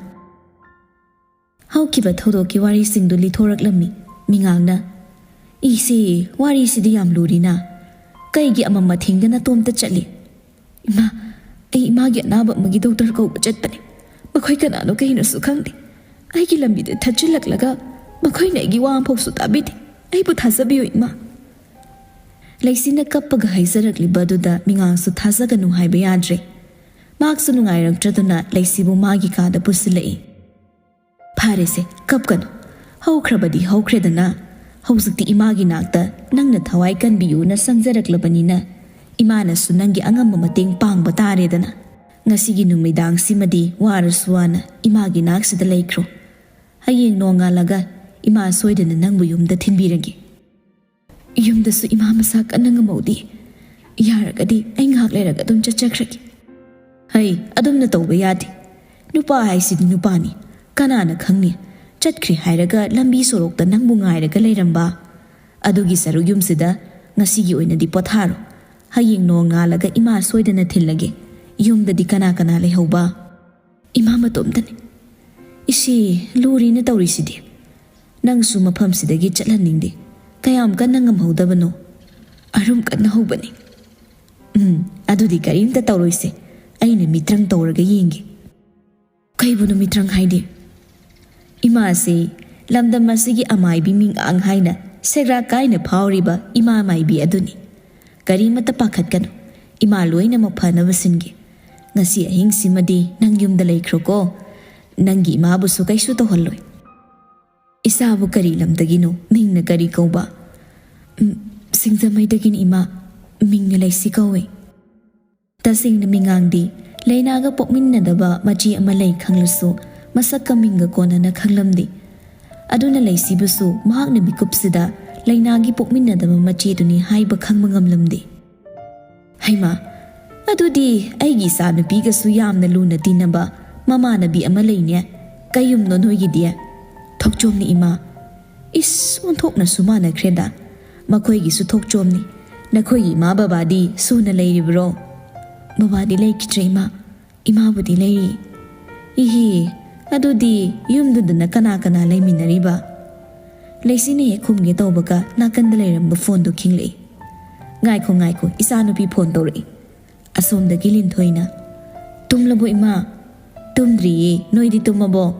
ꯍꯧꯈꯤꯕ ꯊꯧꯗꯣꯛꯀꯤ ꯋꯥꯔꯤꯁꯤꯡꯗꯨ ꯂꯤꯊꯣꯔꯛꯂꯝꯃꯤ ꯃꯤꯉꯥꯡꯅ꯫ "ꯏꯁꯦ, ꯋꯥꯔꯤꯁꯤꯗꯤ ꯌꯥꯝ ꯂꯨꯔꯤꯅ꯫ ꯀꯩꯒꯤ ꯑꯃꯝ ꯑꯊꯦꯡꯗ ꯅꯇꯣꯝꯇ ꯆꯠꯂꯤ?" "ꯏꯃꯥ, ꯑꯩ ꯏꯃꯥꯒꯤ ꯑꯅꯥꯕ ꯑꯃꯒꯤ ꯗꯣꯛꯇꯔ ꯀꯧꯕ ꯆꯠꯄꯅꯦ꯫ ꯃꯈꯣꯏ ꯀꯅꯥꯅꯣ ꯀꯩꯅꯣꯁꯨ ꯈꯪꯗꯦ꯫ ꯑꯩꯒꯤ ꯂꯝꯕꯤꯗ ꯊꯠꯆꯤꯜꯂꯛꯂꯒ ꯃꯈꯣꯏꯅ ꯑꯩꯒꯤ ꯋꯥ ꯑꯃꯐꯥꯎꯁꯨ ꯇꯥꯕꯤꯗꯦ꯫ ꯑꯩꯕꯨ ꯊꯥꯖꯕꯤꯌꯨ ꯏꯃꯥ!" ꯂꯩꯁꯤꯅ ꯀꯞꯄꯒ ꯍꯥꯏꯖꯔꯛꯂꯤꯕ ꯑꯗꯨꯗ ꯃꯤꯉꯥꯡꯁꯨ ꯊꯥꯖꯒꯅꯨ ꯍꯥꯏꯕ ꯌꯥꯗ꯭ꯔꯦ꯫ ꯃꯍꯥꯛꯁꯨ ꯅꯨꯡꯉꯥꯏꯔꯛꯇ꯭ꯔꯗꯨꯅ ꯂꯩꯁꯤꯕꯨ ꯃꯥꯒꯤ ꯀꯥꯗ ꯄꯨꯁꯤꯜꯂꯛꯏ꯫ "ꯐꯔꯦꯁꯦ, ꯀꯞꯀꯅꯨ꯫ ꯍꯧꯈ꯭ꯔꯕꯗꯤ ꯍꯧꯈ꯭ꯔꯦꯗꯅ꯫ ꯍꯧꯖꯤꯛꯇꯤ ꯏꯃꯥꯒꯤ ꯅꯥꯛꯇ ꯅꯪꯅ ꯊꯋꯥꯏ ꯀꯟꯕꯤꯌꯨꯅ ꯆꯪꯖꯔꯛꯂꯕꯅꯤꯅ, ꯏꯃꯥꯅꯁꯨ ꯅꯪꯒꯤ ꯑꯉꯝꯕ ꯃꯇꯦꯡ ꯄꯥꯡꯕ ꯇꯥꯔꯦꯗꯅ꯫ ꯉꯁꯤꯒꯤ ꯅꯨꯃꯤꯗꯥꯡꯁꯤꯃꯗꯤ ꯋꯥꯔꯁꯨ ꯋꯥꯅ ꯏꯃꯥꯒꯤ ꯅꯥꯛꯁꯤꯗ ꯂꯩꯈ꯭ꯔꯣ꯫ ꯍꯌꯦꯡ ꯅꯣꯡꯉꯥꯜꯂꯒ ꯏꯃꯥ ꯁꯣꯏꯗꯅ ꯅꯪꯕꯨ ꯌꯨꯝꯗ ꯊꯤꯟꯕꯤꯔꯒꯦ꯫ ꯌꯨꯝꯗꯁꯨ ꯏꯃꯥ ꯃꯁꯥ ꯀꯟꯅ ꯉꯝꯍꯧꯗꯦ꯫ ꯌꯥꯔꯒꯗꯤ ꯑꯩ ꯉꯥꯏꯍꯥꯛ ꯂꯩꯔꯒ ꯑꯗꯨꯝ ꯆꯠꯆꯈ꯭ꯔꯒꯦ꯫ ꯍꯩ, ꯑꯗꯨꯝꯅ ꯇꯧꯕ ꯌꯥꯗꯦ꯫ ꯅꯨꯄꯥ ꯍꯥꯏꯁꯤꯗꯤ ꯅꯨꯄꯥꯅꯤ꯫ ꯀꯅꯥꯅ ꯈꯪꯅꯤ? ꯆꯠꯈ꯭ꯔꯦ ꯍꯥꯏꯔꯒ ꯂꯝꯕꯤ ꯁꯣꯔꯣꯛꯇ ꯅꯪꯕꯨ ꯉꯥꯏꯔꯒ ꯂꯩꯔꯝꯕ꯫ ꯑꯗꯨꯒꯤ ꯁꯔꯨꯛ ꯌꯨꯝꯁꯤꯗ ꯉꯁꯤꯒꯤ ꯑꯣꯏꯅꯗꯤ ꯄꯣꯊꯥꯔꯣ꯫ ꯍꯌꯦꯡ ꯅꯣꯡꯉꯥꯜꯂꯒ ꯏꯃꯥ ꯁꯣꯏꯗꯅ ꯊꯤꯜꯂꯒꯦ꯫ ꯌꯨꯝꯗꯗꯤ ꯀꯅꯥ ꯀꯅꯥ ꯂꯩꯍꯧꯕ? ꯏꯃꯥ ꯃꯇꯣꯝꯇꯅꯤ꯫ ꯏꯁꯤ, ꯂꯨꯔꯤꯅ ꯇꯧꯔꯤꯁꯤꯗꯤ꯫ ꯅꯪꯁꯨ ꯃꯐꯝꯁꯤꯗꯒꯤ ꯆꯠꯍꯟꯅꯤꯡꯗꯦ꯫ ꯀꯌꯥꯝ ꯀꯟꯅ ꯉꯝꯍꯧꯗꯕꯅꯣ? ꯑꯔꯨꯝ ꯀꯟꯅ ꯍꯧꯕꯅꯤ꯫ ꯎꯝ, ꯑꯗꯨꯗꯤ ꯀꯔꯤꯝꯇ ꯇꯧꯔꯣꯏꯁꯦ꯫ ꯑꯩꯅ ꯃꯤꯇ꯭ꯔꯪ ꯇꯧꯔꯒ ꯌꯦꯡꯒꯦ꯫ ꯀꯩꯕꯨꯅꯣ ꯃꯤꯇ꯭ꯔꯪ ꯍꯥꯏꯗꯤ? ꯏꯃꯥꯁꯤ ꯂꯝꯗꯝ ꯑꯁꯤꯒꯤ ꯑꯃꯥꯏꯕꯤ ꯃꯤꯉꯥꯡ ꯍꯥꯏꯅ ꯁꯦꯒ꯭ꯔꯥꯛ ꯀꯥꯏꯅ ꯐꯥꯎꯔꯤꯕ ꯏꯃꯥ ꯃꯥꯏꯕꯤ ꯑꯗꯨꯅꯤ꯫ ꯀꯔꯤꯃꯠꯇ ꯄꯥꯈꯠꯀꯅꯨ, ꯏꯃꯥ ꯂꯣꯏꯅꯃꯛ ꯐꯅꯕ ꯁꯤꯟꯒꯦ꯫ ꯉꯁꯤ ꯑꯍꯤꯡꯁꯤꯃꯗꯤ ꯅꯪ ꯌꯨꯝꯗ ꯂꯩꯈ꯭ꯔꯣꯀꯣ꯫ ꯅꯪꯒꯤ ꯏꯃꯥꯕꯨꯁꯨ ꯀꯩꯁꯨ ꯇꯧꯍꯜꯂꯣꯏ꯫ ꯏꯆꯥꯕꯨ ꯀꯔꯤ ꯂꯝꯗꯒꯤꯅꯣ? ꯃꯤꯡꯅ ꯀꯔꯤ ꯀꯧꯕ? ꯎꯝ, ꯁꯤꯡꯖꯃꯩꯗꯒꯤꯅꯤ ꯏꯃꯥ꯫ ꯃꯤꯡꯅ ꯂꯩꯁꯤ ꯀꯧꯏ꯫ ꯇꯁꯦꯡꯅ ꯃꯤꯉꯥꯡꯗꯤ ꯂꯩꯅꯥꯒ ꯄꯣꯛꯃꯤꯟꯅꯗꯕ ꯃꯆꯦ ꯑꯃ ꯂꯩ ꯈꯪꯂꯁꯨ ꯃꯁꯛꯀ ꯃꯤꯡꯒ ꯀꯣꯟꯅꯅ ꯈꯪꯂꯝꯗꯦ꯫ ꯑꯗꯨꯅ ꯂꯩꯁꯤꯕꯨꯁꯨ ꯃꯍꯥꯛꯅ ꯃꯤꯀꯨꯞꯁꯤꯗ ꯂꯩꯅꯥꯒꯤ ꯄꯣꯛꯃꯤꯟꯅꯗꯕ ꯃꯆꯦꯗꯨꯅꯤ ꯍꯥꯏꯕ ꯈꯪꯕ ꯉꯝꯂꯝꯗꯦ꯫ ꯍꯩꯃꯥ, ꯑꯗꯨꯗꯤ ꯑꯩꯒꯤ ꯏꯆꯥꯅꯨꯄꯤꯒꯁꯨ ꯌꯥꯝꯅ ꯂꯨꯅ ꯇꯤꯟꯅꯕ ꯃꯃꯥꯟꯅꯕꯤ ꯑꯃ ꯂꯩꯅꯦ꯫ ꯀꯩ ꯌꯨꯝꯅꯣ ꯅꯣꯏꯒꯤꯗꯤ? ꯊꯣꯛꯆꯣꯝꯅꯤ ꯏꯃꯥ꯫ ꯏꯁ, ꯑꯣꯟꯊꯣꯛꯅꯁꯨ ꯃꯥꯟꯅꯈ꯭ꯔꯦꯗ꯫ ꯃꯈꯣꯏꯒꯤꯁꯨ ꯊꯣꯛꯆꯣꯝꯅꯤ꯫ ꯅꯈꯣꯏꯒꯤ ꯏꯃꯥ ꯕꯕꯥꯗꯤ ꯁꯨꯅ ꯂꯩꯔꯤꯕ꯭ꯔꯣ? ꯕꯕꯥꯗꯤ ꯂꯩꯈꯤꯗ꯭ꯔꯦ ꯏꯃꯥ꯫ ꯏꯃꯥꯕꯨꯗꯤ ꯂꯩꯔꯤ꯫ ꯏꯍꯤ, ꯑꯗꯨꯗꯤ ꯌꯨꯝꯗꯨꯗꯅ ꯀꯅꯥ ꯀꯅꯥ ꯂꯩꯃꯤꯟꯅꯔꯤꯕ? ꯂꯩꯁꯤꯅ ꯍꯦꯛ ꯈꯨꯝꯒꯦ ꯇꯧꯕꯒ ꯅꯥꯀꯟꯗ ꯂꯩꯔꯝꯕ ꯐꯣꯟꯗꯨ ꯈꯤꯡꯂꯛꯏ꯫ ꯉꯥꯏꯈꯣ, ꯉꯥꯏꯈꯣ, ꯏꯆꯥꯅꯨꯄꯤ ꯐꯣꯟ ꯇꯧꯔꯛꯏ꯫ ꯑꯁꯣꯝꯗꯒꯤ ꯂꯤꯟꯊꯣꯏꯅ, "ꯇꯨꯝꯂꯕꯣ ꯏꯃꯥ?" "ꯇꯨꯝꯗ꯭ꯔꯤꯌꯦ, ꯅꯣꯏꯗꯤ ꯇꯨꯝꯃꯕꯣ?"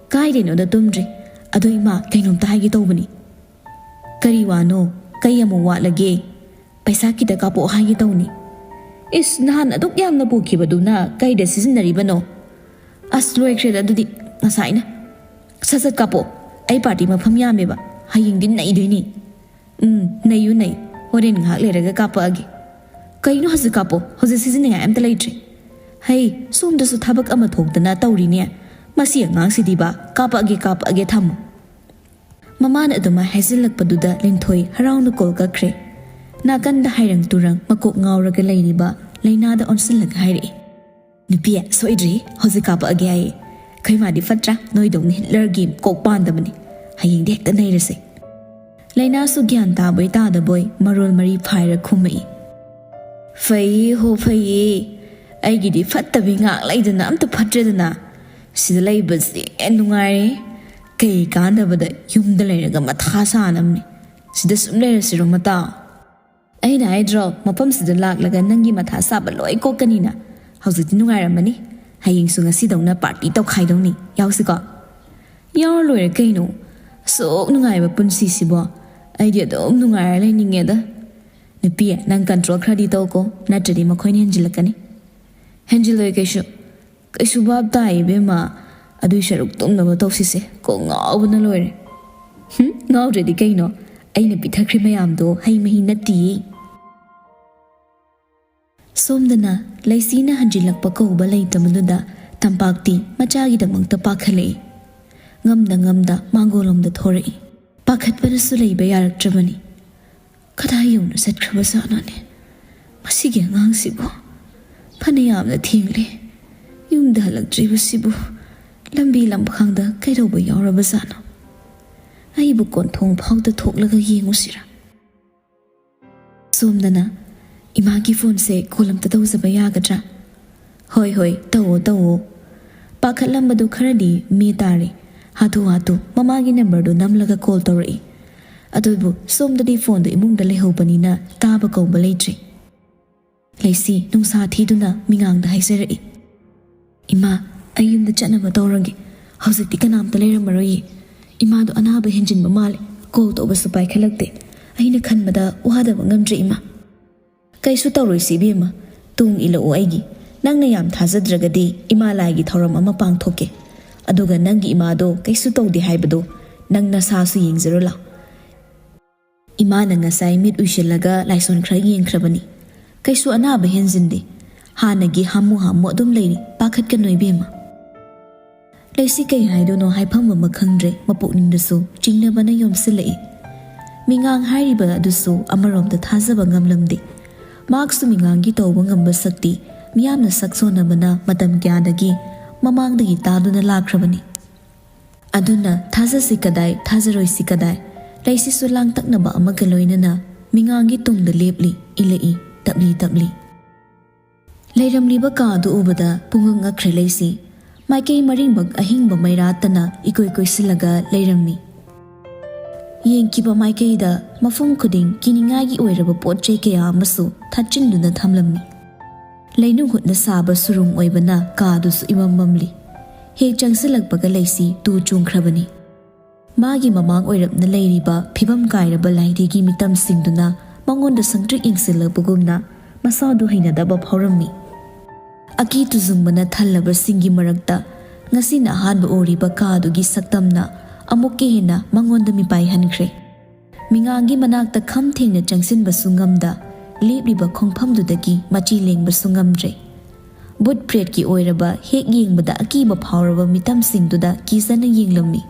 "ꯀꯥꯏꯗꯩꯅꯣꯗ ꯇꯨꯝꯗ꯭ꯔꯤ꯫ ꯑꯗꯣ ꯏꯃꯥ, ꯀꯩꯅꯣꯝꯇ ꯍꯥꯏꯒꯦ ꯇꯧꯕꯅꯤ꯫" "ꯀꯔꯤ ꯋꯥꯅꯣ? ꯀꯩ ꯑꯃꯨꯛ ꯋꯥꯠꯂꯒꯦ?" "ꯄꯩꯁꯥ ꯈꯤꯇ ꯀꯥꯞꯄꯛꯑꯣ ꯍꯥꯏꯒꯦ ꯇꯧꯅꯤ꯫" "ꯏꯁ, ꯅꯍꯥꯟ ꯑꯗꯨꯛ ꯌꯥꯝꯅ ꯄꯨꯈꯤꯕꯗꯨꯅ ꯀꯩꯗ ꯁꯤꯖꯤꯟꯅꯔꯤꯕꯅꯣ?" "ꯑꯁ, ꯂꯣꯏꯈ꯭ꯔꯦꯗ ꯑꯗꯨꯗꯤ ꯉꯁꯥꯏꯅ꯫" "ꯁꯠ ꯁꯠ ꯀꯥꯞꯄꯛꯑꯣ, ꯑꯩ ꯄꯥꯔꯇꯤ ꯃꯐꯝ ꯌꯥꯝꯃꯦꯕ꯫ "ꯍꯌꯦꯡꯗꯤ ꯅꯩꯗꯣꯏꯅꯤ꯫ ꯎꯝ, ꯅꯩꯌꯨ ꯅꯩ꯫ ꯍꯣꯔꯦꯟ ꯉꯥꯏꯍꯥꯛ ꯂꯩꯔꯒ ꯀꯥꯞꯄꯛꯑꯒꯦ꯫" "ꯀꯩꯅꯣ ꯍꯧꯖꯤꯛ ꯀꯥꯞꯄꯣ? ꯍꯧꯖꯤꯛ ꯁꯤꯖꯤꯟꯅꯤꯡꯉꯥꯏ ꯑꯝꯇ ꯂꯩꯇ꯭ꯔꯦ꯫" "ꯍꯩ, ꯁꯣꯝꯗꯁꯨ ꯊꯕꯛ ꯑꯃ ꯊꯣꯛꯇꯅ ꯇꯧꯔꯤꯅꯦ꯫ ꯃꯁꯤ ꯑꯉꯥꯡꯁꯤꯗꯤꯕ꯫ ꯀꯥꯞꯄꯛꯑꯒꯦ, ꯀꯥꯞꯄꯛꯑꯒꯦ, ꯊꯝꯃꯨ꯫" ꯃꯃꯥꯅ ꯑꯗꯨꯃꯥꯏ ꯍꯥꯏꯖꯤꯜꯂꯛꯄꯗꯨꯗ ꯂꯤꯟꯊꯣꯏ ꯍꯔꯥꯎꯅ ꯀꯣꯜ ꯀꯛꯈ꯭ꯔꯦ꯫ ꯅꯥꯀꯟꯗ ꯍꯥꯏꯔꯪ ꯇꯨꯔꯪ ꯃꯀꯣꯛ ꯉꯥꯎꯔꯒ ꯂꯩꯔꯤꯕ ꯂꯩꯅꯥꯗ ꯑꯣꯟꯁꯤꯜꯂꯒ ꯍꯥꯏꯔꯛꯏ, "ꯅꯨꯄꯤ, ꯁꯣꯏꯗ꯭ꯔꯤ, ꯍꯧꯖꯤꯛ ꯀꯥꯞꯄꯛꯑꯒꯦ ꯍꯥꯏꯌꯦ꯫ ꯑꯩꯈꯣꯏ ꯃꯥꯗꯤ ꯐꯠꯇ꯭ꯔꯥ? ꯅꯣꯏꯗꯧꯅ ꯍꯤꯠꯂꯔꯒꯤ ꯀꯣꯛ ꯄꯥꯟꯗꯕꯅꯤ꯫ ꯍꯌꯦꯡꯗꯤ ꯍꯦꯛꯇ ꯅꯩꯔꯁꯦ꯫" ꯂꯩꯅꯥꯁꯨ ꯒ꯭ꯌꯥꯟ ꯇꯥꯕꯣꯏ ꯇꯥꯗꯕꯣꯏ ꯃꯔꯣꯜ ꯃꯔꯤ ꯐꯥꯏꯔ ꯈꯨꯝꯃꯛꯏ, "ꯐꯩꯌꯦ ꯍꯣ, ꯐꯩꯌꯦ꯫ ꯑꯩꯒꯤꯗꯤ ꯐꯠꯇꯕꯤ ꯉꯥꯛ ꯂꯩꯗꯅ ꯑꯝꯇ ꯐꯠꯇ꯭ꯔꯦꯗꯅ꯫ ꯁꯤꯗ ꯂꯩꯕꯁꯦ ꯅꯨꯡꯉꯥꯏꯔꯦ꯫ ꯀꯩ ꯀꯥꯟꯅꯕꯗ ꯌꯨꯝꯗ ꯂꯩꯔꯒ ꯃꯊꯥ ꯁꯥꯅꯕꯅꯤ꯫ ꯁꯤꯗ ꯁꯨꯝ ꯂꯩꯔꯁꯤꯔꯣ, ꯃꯇꯥ?" "ꯑꯩꯅ ꯍꯥꯏꯗ꯭ꯔꯣ, ꯃꯐꯝꯁꯤꯗ ꯂꯥꯛꯂꯒ ꯅꯪꯒꯤ ꯃꯊꯥ ꯁꯥꯕ ꯂꯣꯏ ꯀꯣꯛꯀꯅꯤꯅ꯫ ꯍꯧꯖꯤꯛꯇꯤ ꯅꯨꯡꯉꯥꯏꯔꯝꯃꯅꯤ꯫ ꯍꯌꯦꯡꯁꯨ ꯉꯁꯤꯗꯧꯅ ꯄꯥꯔꯇꯤ ꯇꯧꯈꯥꯏꯗꯧꯅꯤ꯫ ꯌꯥꯎꯁꯤꯀꯣ?" "ꯌꯥꯎꯔ ꯂꯣꯏꯔꯦ ꯀꯩꯅꯣ꯫ ꯑꯁꯨꯛ ꯅꯨꯡꯉꯥꯏꯕ ꯄꯨꯟꯁꯤꯁꯤꯕꯣ꯫ ꯑꯩꯗꯤ ꯑꯗꯨꯝ ꯅꯨꯡꯉꯥꯏꯔ ꯂꯩꯅꯤꯡꯉꯦꯗ꯫" "ꯅꯨꯄꯤ, ꯅꯪ ꯀꯟꯇ꯭ꯔꯣꯜ ꯈꯔꯗꯤ ꯇꯧꯀꯣ, ꯅꯠꯇ꯭ꯔꯗꯤ ꯃꯈꯣꯏꯅ ꯍꯦꯟꯖꯤꯜꯂꯛꯀꯅꯤ꯫" "ꯍꯦꯟꯖꯤꯜꯂꯣꯏ ꯀꯩꯁꯨ꯫ ꯀꯩꯁꯨ ꯚꯥꯞ ꯇꯥꯏ, ꯏꯕꯦꯝꯃ꯫ ꯑꯗꯨꯏ ꯁꯔꯨꯛ ꯇꯨꯝꯅꯕ ꯇꯧꯁꯤꯁꯦ꯫ ꯀꯣꯛ ꯉꯥꯎꯕꯅ ꯂꯣꯏꯔꯦ꯫" "ꯍꯨꯝ, ꯉꯥꯎꯗ꯭ꯔꯗꯤ ꯀꯩꯅꯣ? ꯑꯩꯅ ꯄꯤꯊꯛꯈ꯭ꯔꯤ ꯃꯌꯥꯝꯗꯣ ꯍꯩ ꯃꯍꯤ ꯅꯠꯇꯤꯌꯦ꯫" ꯁꯣꯝꯗꯅ ꯂꯩꯁꯤꯅ ꯍꯟꯖꯤꯜꯂꯛꯄ ꯀꯧꯕ ꯂꯩꯇꯕꯗꯨꯗ ꯇꯝꯄꯥꯛꯇꯤ ꯃꯆꯥꯒꯤꯗꯃꯛꯇ ꯄꯥꯈꯠꯂꯛꯏ꯫ ꯉꯝꯗ ꯉꯝꯗ ꯃꯥꯡꯒꯣꯜꯂꯣꯝꯗ ꯊꯣꯔꯛꯏ꯫ ꯄꯥꯈꯠꯄꯅꯁꯨ ꯂꯩꯕ ꯌꯥꯔꯛꯇ꯭ꯔꯕꯅꯤ꯫ "ꯀꯗꯥꯏ ꯌꯧꯅ ꯆꯠꯈ꯭ꯔꯕꯖꯥꯠꯅꯣꯅꯦ ꯃꯁꯤꯒꯤ ꯑꯉꯥꯡꯁꯤꯕꯨ? ꯐꯅ ꯌꯥꯝꯅ ꯊꯦꯡꯂꯦ꯫ ꯌꯨꯝꯗ ꯍꯜꯂꯛꯇ꯭ꯔꯤꯕꯁꯤꯕꯨ ꯂꯝꯕꯤ ꯂꯝꯈꯥꯡꯗ ꯀꯩꯗꯧꯕ ꯌꯥꯎꯔꯕꯖꯥꯠꯅꯣ? ꯑꯩꯕꯨ ꯀꯣꯟꯊꯣꯡ ꯐꯥꯎꯗ ꯊꯣꯛꯂꯒ ꯌꯦꯡꯉꯨꯁꯤꯔꯥ?" ꯁꯣꯝꯗꯅ, "ꯏꯃꯥꯒꯤ ꯐꯣꯟꯁꯦ ꯀꯣꯜ ꯑꯝꯇ ꯇꯧꯖꯕ ꯌꯥꯒꯗ꯭ꯔꯥ?" "ꯍꯣꯏ, ꯍꯣꯏ, ꯇꯧꯋꯣ, ꯇꯧꯋꯣ꯫" ꯄꯥꯈꯠꯂꯝꯕꯗꯨ ꯈꯔꯗꯤ ꯃꯤ ꯇꯥꯔꯦ꯫ ꯍꯥꯊꯨ ꯍꯥꯊꯨ ꯃꯃꯥꯒꯤ ꯅꯝꯕꯔꯗꯨ ꯅꯝꯂꯒ ꯀꯣꯜ ꯇꯧꯔꯛꯏ꯫ ꯑꯗꯨꯕꯨ ꯁꯣꯝꯗꯗꯤ ꯐꯣꯟꯗꯨ ꯏꯃꯨꯡꯗ ꯂꯩꯍꯧꯕꯅꯤꯅ ꯇꯥꯕ ꯀꯧꯕ ꯂꯩꯇ꯭ꯔꯦ꯫ ꯂꯩꯁꯤ ꯅꯨꯡꯁꯥ ꯊꯤꯗꯨꯅ ꯃꯤꯉꯥꯡꯗ ꯍꯥꯏꯖꯔꯛꯏ, "ꯏꯃꯥ, ꯑꯩ ꯌꯨꯝꯗ ꯆꯠꯅꯕ ꯇꯧꯔꯒꯦ꯫ ꯍꯧꯖꯤꯛꯇꯤ ꯀꯅꯥꯝꯇ ꯂꯩꯔꯝꯃꯔꯣꯏꯌꯦ꯫ ꯏꯃꯥꯗꯣ ꯑꯅꯥꯕ ꯍꯦꯟꯖꯤꯟꯕ ꯃꯥꯜꯂꯦ꯫ ꯀꯣꯜ ꯇꯧꯕꯁꯨ ꯄꯥꯏꯈꯠꯂꯛꯇꯦ꯫ ꯑꯩꯅ ꯈꯟꯕꯗ ꯋꯥꯗꯕ ꯉꯝꯗ꯭ꯔꯦ, ꯏꯃꯥ꯫" "ꯀꯩꯁꯨ ꯇꯧꯔꯣꯏꯁꯤ ꯏꯕꯦꯝꯃ, ꯇꯨꯡ ꯏꯜꯂꯛꯎ ꯑꯩꯒꯤ꯫ ꯅꯪꯅ ꯌꯥꯝ ꯊꯥꯖꯗ꯭ꯔꯒꯗꯤ ꯏꯃꯥ ꯂꯥꯏꯒꯤ ꯊꯧꯔꯝ ꯑꯃ ꯄꯥꯡꯊꯣꯛꯀꯦ꯫ ꯑꯗꯨꯒ ꯅꯪꯒꯤ ꯏꯃꯥꯗꯣ ꯀꯩꯁꯨ ꯇꯧꯗꯦ ꯍꯥꯏꯕꯗꯣ "ꯅꯪ ꯅꯁꯥꯁꯨ ꯌꯦꯡꯖꯔꯨ ꯂꯥꯎ꯫ ꯏꯃꯥꯅ ꯉꯁꯥꯏ ꯃꯤꯠ ꯎꯏꯁꯤꯜꯂꯒ ꯂꯥꯏꯁꯣꯟ ꯈꯔ ꯌꯦꯡꯈ꯭ꯔꯕꯅꯤ꯫ ꯀꯩꯁꯨ ꯑꯅꯥꯕ ꯍꯦꯟꯖꯤꯟꯗꯦ꯫ ꯍꯥꯟꯅꯒꯤ ꯍꯥꯃꯨ ꯍꯥꯃꯨ ꯑꯗꯨꯝ ꯂꯩꯔꯤ꯫ ꯄꯥꯈꯠꯀꯅꯨ ꯏꯕꯦꯝꯃ꯫" ꯂꯩꯁꯤ ꯀꯩ ꯍꯥꯏꯗꯣꯏꯅꯣ ꯍꯥꯏꯐꯝ ꯑꯃ ꯈꯪꯗ꯭ꯔꯦ꯫ ꯃꯄꯨꯛꯅꯤꯡꯗꯁꯨ ꯆꯤꯡꯅꯕꯅ ꯌꯣꯝꯁꯤꯜꯂꯛꯏ꯫ ꯃꯤꯉꯥꯡ ꯍꯥꯏꯔꯤꯕ ꯑꯗꯨꯁꯨ ꯑꯃꯔꯣꯝꯗ ꯊꯥꯖꯕ ꯉꯝꯂꯝꯗꯦ꯫ ꯃꯍꯥꯛꯁꯨ ꯃꯤꯉꯥꯡꯒꯤ ꯇꯧꯕ ꯉꯝꯕ ꯁꯛꯇꯤ ꯃꯤꯌꯥꯝꯅ ꯁꯛ ꯁꯣꯟꯅꯕꯅ ꯃꯇꯝ ꯀꯌꯥꯗꯒꯤ ꯃꯃꯥꯡꯗꯒꯤ ꯇꯥꯗꯨꯅ ꯂꯥꯛꯈ꯭ꯔꯕꯅꯤ꯫ ꯑꯗꯨꯅ ꯊꯥꯖꯁꯤ ꯀꯗꯥꯏ, ꯊꯥꯖꯔꯣꯏꯁꯤ ꯀꯗꯥꯏ, ꯂꯩꯁꯤꯁꯨ ꯂꯥꯡꯇꯛꯅꯕ ꯑꯃꯒ ꯂꯣꯏꯅꯅ ꯃꯤꯉꯥꯡꯒꯤ ꯇꯨꯡꯗ ꯂꯦꯞꯂꯤ, ꯏꯜꯂꯛꯏ, ꯇꯞꯂꯤ ꯇꯞꯂꯤ꯫ ꯂꯩꯔꯝꯂꯤꯕ ꯀꯥ ꯑꯗꯨ ꯎꯕꯗ ꯄꯨꯡꯉꯛ ꯉꯛꯈ꯭ꯔꯦ ꯂꯩꯁꯤ꯫ ꯃꯥꯏꯀꯩ ꯃꯔꯤꯃꯛ ꯑꯍꯤꯡꯕ ꯃꯩꯔꯥꯠꯇꯅ ꯏꯀꯣꯏ ꯀꯣꯏꯁꯤꯜꯂꯒ ꯂꯩꯔꯝꯃꯤ꯫ ꯌꯦꯡꯈꯤꯕ ꯃꯥꯏꯀꯩꯗ ꯃꯐꯝ ꯈꯨꯗꯤꯡ ꯀꯤꯅꯤꯡꯉꯥꯏꯒꯤ ꯑꯣꯏꯔꯕ ꯄꯣꯠ ꯆꯩ ꯀꯌꯥ ꯑꯃꯁꯨ ꯊꯥꯠꯆꯤꯟꯗꯨꯅ ꯊꯝꯂꯝꯃꯤ꯫ ꯂꯩꯅꯨꯡ ꯍꯨꯠꯅ ꯁꯥꯕ ꯁꯨꯔꯨꯡ ꯑꯣꯏꯕꯅ ꯀꯥꯗꯨꯁꯨ ꯏꯃꯝ ꯃꯝꯂꯤ꯫ ꯍꯦꯛ ꯆꯪꯁꯤꯜꯂꯛꯄꯒ ꯂꯩꯁꯤ ꯇꯨ ꯆꯣꯡꯈ꯭ꯔꯕꯅꯤ꯫ ꯃꯥꯒꯤ ꯃꯃꯥꯡ ꯑꯣꯏꯔꯞꯅ ꯂꯩꯔꯤꯕ ꯐꯤꯕꯝ ꯀꯥꯏꯔꯕ ꯂꯥꯏꯙꯤꯒꯤ ꯃꯤꯇꯝꯁꯤꯡꯗꯨꯅ ꯃꯉꯣꯟꯗ ꯁꯪꯇ꯭ꯔꯤꯛ ꯌꯦꯡꯁꯤꯜꯂꯛꯄꯒꯨꯝꯅ ꯃꯁꯥꯗꯨ ꯍꯩꯅꯗꯕ ꯐꯥꯎꯔꯝꯃꯤ꯫ ꯑꯀꯤ ꯇꯨꯖꯨꯡꯕꯅ ꯊꯜꯂꯕꯁꯤꯡꯒꯤ ꯃꯔꯛꯇ ꯉꯁꯤꯅ ꯑꯍꯥꯟꯕ ꯎꯔꯤꯕ ꯀꯥꯗꯨꯒꯤ ꯁꯛꯇꯝꯅ ꯑꯃꯨꯛꯀ ꯍꯦꯟꯅ ꯃꯉꯣꯟꯗ ꯃꯤꯄꯥꯏꯍꯟꯈ꯭ꯔꯦ꯫ ꯃꯤꯉꯥꯡꯒꯤ ꯃꯅꯥꯛꯇ ꯈꯝ ꯊꯦꯡꯅ ꯆꯪꯁꯤꯟꯕꯁꯨ ꯉꯝꯗ, ꯂꯦꯞꯂꯤꯕ ꯈꯣꯡꯐꯝꯗꯨꯗꯒꯤ ꯃꯆꯤ ꯂꯦꯡꯕꯁꯨ ꯉꯝꯗ꯭ꯔꯦ꯫ ꯕꯨꯠ ꯄ꯭ꯔꯦꯠꯀꯤ ꯑꯣꯏꯔꯕ ꯍꯦꯛ ꯌꯦꯡꯕꯗ ꯑꯀꯤꯕ ꯐꯥꯎꯔꯕ ꯃꯤꯇꯝꯁꯤꯡꯗꯨꯗ ꯀꯤꯖꯅ ꯌꯦꯡꯂꯝꯃꯤ꯫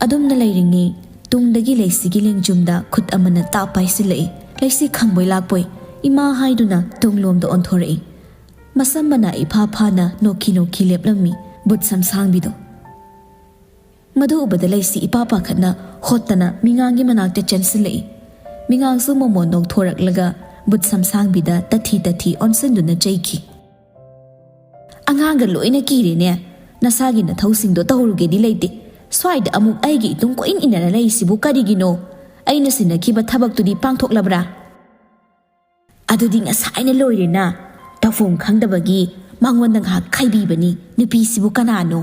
ꯑꯗꯨꯝꯅ ꯂꯩꯔꯤꯉꯩ ꯇꯨꯡꯗꯒꯤ ꯂꯩꯁꯤꯒꯤ ꯂꯦꯡꯖꯨꯝꯗ ꯈꯨꯠ ꯑꯃꯅ ꯇꯥꯞ ꯄꯥꯏꯁꯤꯜꯂꯛꯏ꯫ ꯂꯩꯁꯤ ꯈꯪꯕꯣꯏ ꯂꯥꯛꯄꯣꯏ "ꯏꯃꯥ" ꯍꯥꯏꯗꯨꯅ ꯇꯨꯡꯂꯣꯝꯗ ꯑꯣꯟꯊꯣꯔꯛꯏ꯫ ꯃꯁꯝ ꯃꯅꯥ ꯏꯐꯥ ꯐꯥꯅ ꯅꯣꯛꯈꯤ ꯅꯣꯛꯈꯤ ꯂꯦꯞꯂꯝꯃꯤ ꯕꯨꯠ ꯁꯝꯁꯥꯡꯕꯤꯗꯣ꯫ ꯃꯗꯨ ꯎꯕꯗ ꯂꯩꯁꯤ ꯏꯄꯥ ꯄꯥꯈꯠꯅ ꯍꯣꯠꯇꯅ ꯃꯤꯉꯥꯡꯒꯤ ꯃꯅꯥꯛꯇ ꯆꯦꯟꯁꯤꯜꯂꯛꯏ꯫ ꯃꯤꯉꯥꯡꯁꯨ ꯃꯃꯣꯟ ꯅꯣꯛꯊꯣꯔꯛꯂꯒ ꯕꯨꯠ ꯁꯝꯁꯥꯡꯕꯤꯗ ꯇꯊꯤ ꯇꯊꯤ ꯑꯣꯟꯁꯤꯟꯗꯨꯅ ꯆꯩꯈꯤ꯫ "ꯑꯉꯥꯡꯒ ꯂꯣꯏꯅ ꯀꯤꯔꯦꯅꯦ꯫ ꯅꯁꯥꯒꯤ ꯅꯊꯧꯁꯤꯡꯗꯣ ꯇꯧꯔꯨꯒꯦꯗꯤ ꯂꯩꯇꯦ꯫ ꯁ꯭ꯋꯥꯏꯗ ꯑꯃꯨꯛ ꯑꯩꯒꯤ ꯏꯇꯨꯡ ꯀꯣꯏꯏꯟ ꯏꯟꯅꯔ ꯂꯩꯔꯤꯁꯤꯕꯨ ꯀꯔꯤꯒꯤꯅꯣ? ꯑꯩꯅ ꯁꯤꯟꯅꯈꯤꯕ ꯊꯕꯛꯇꯨꯗꯤ ꯄꯥꯡꯊꯣꯛꯂꯕ꯭ꯔꯥ?" "ꯑꯗꯨꯗꯤ ꯉꯁꯥꯏꯅ ꯂꯣꯏꯔꯦꯅ꯫ ꯇꯧꯐꯝ ꯈꯪꯗꯕꯒꯤ ꯃꯉꯣꯟꯗ ꯉꯥꯏꯍꯥꯛ ꯈꯥꯏꯕꯤꯕꯅꯤ꯫ ꯅꯨꯄꯤꯁꯤꯕꯨ ꯀꯅꯥꯅꯣ?"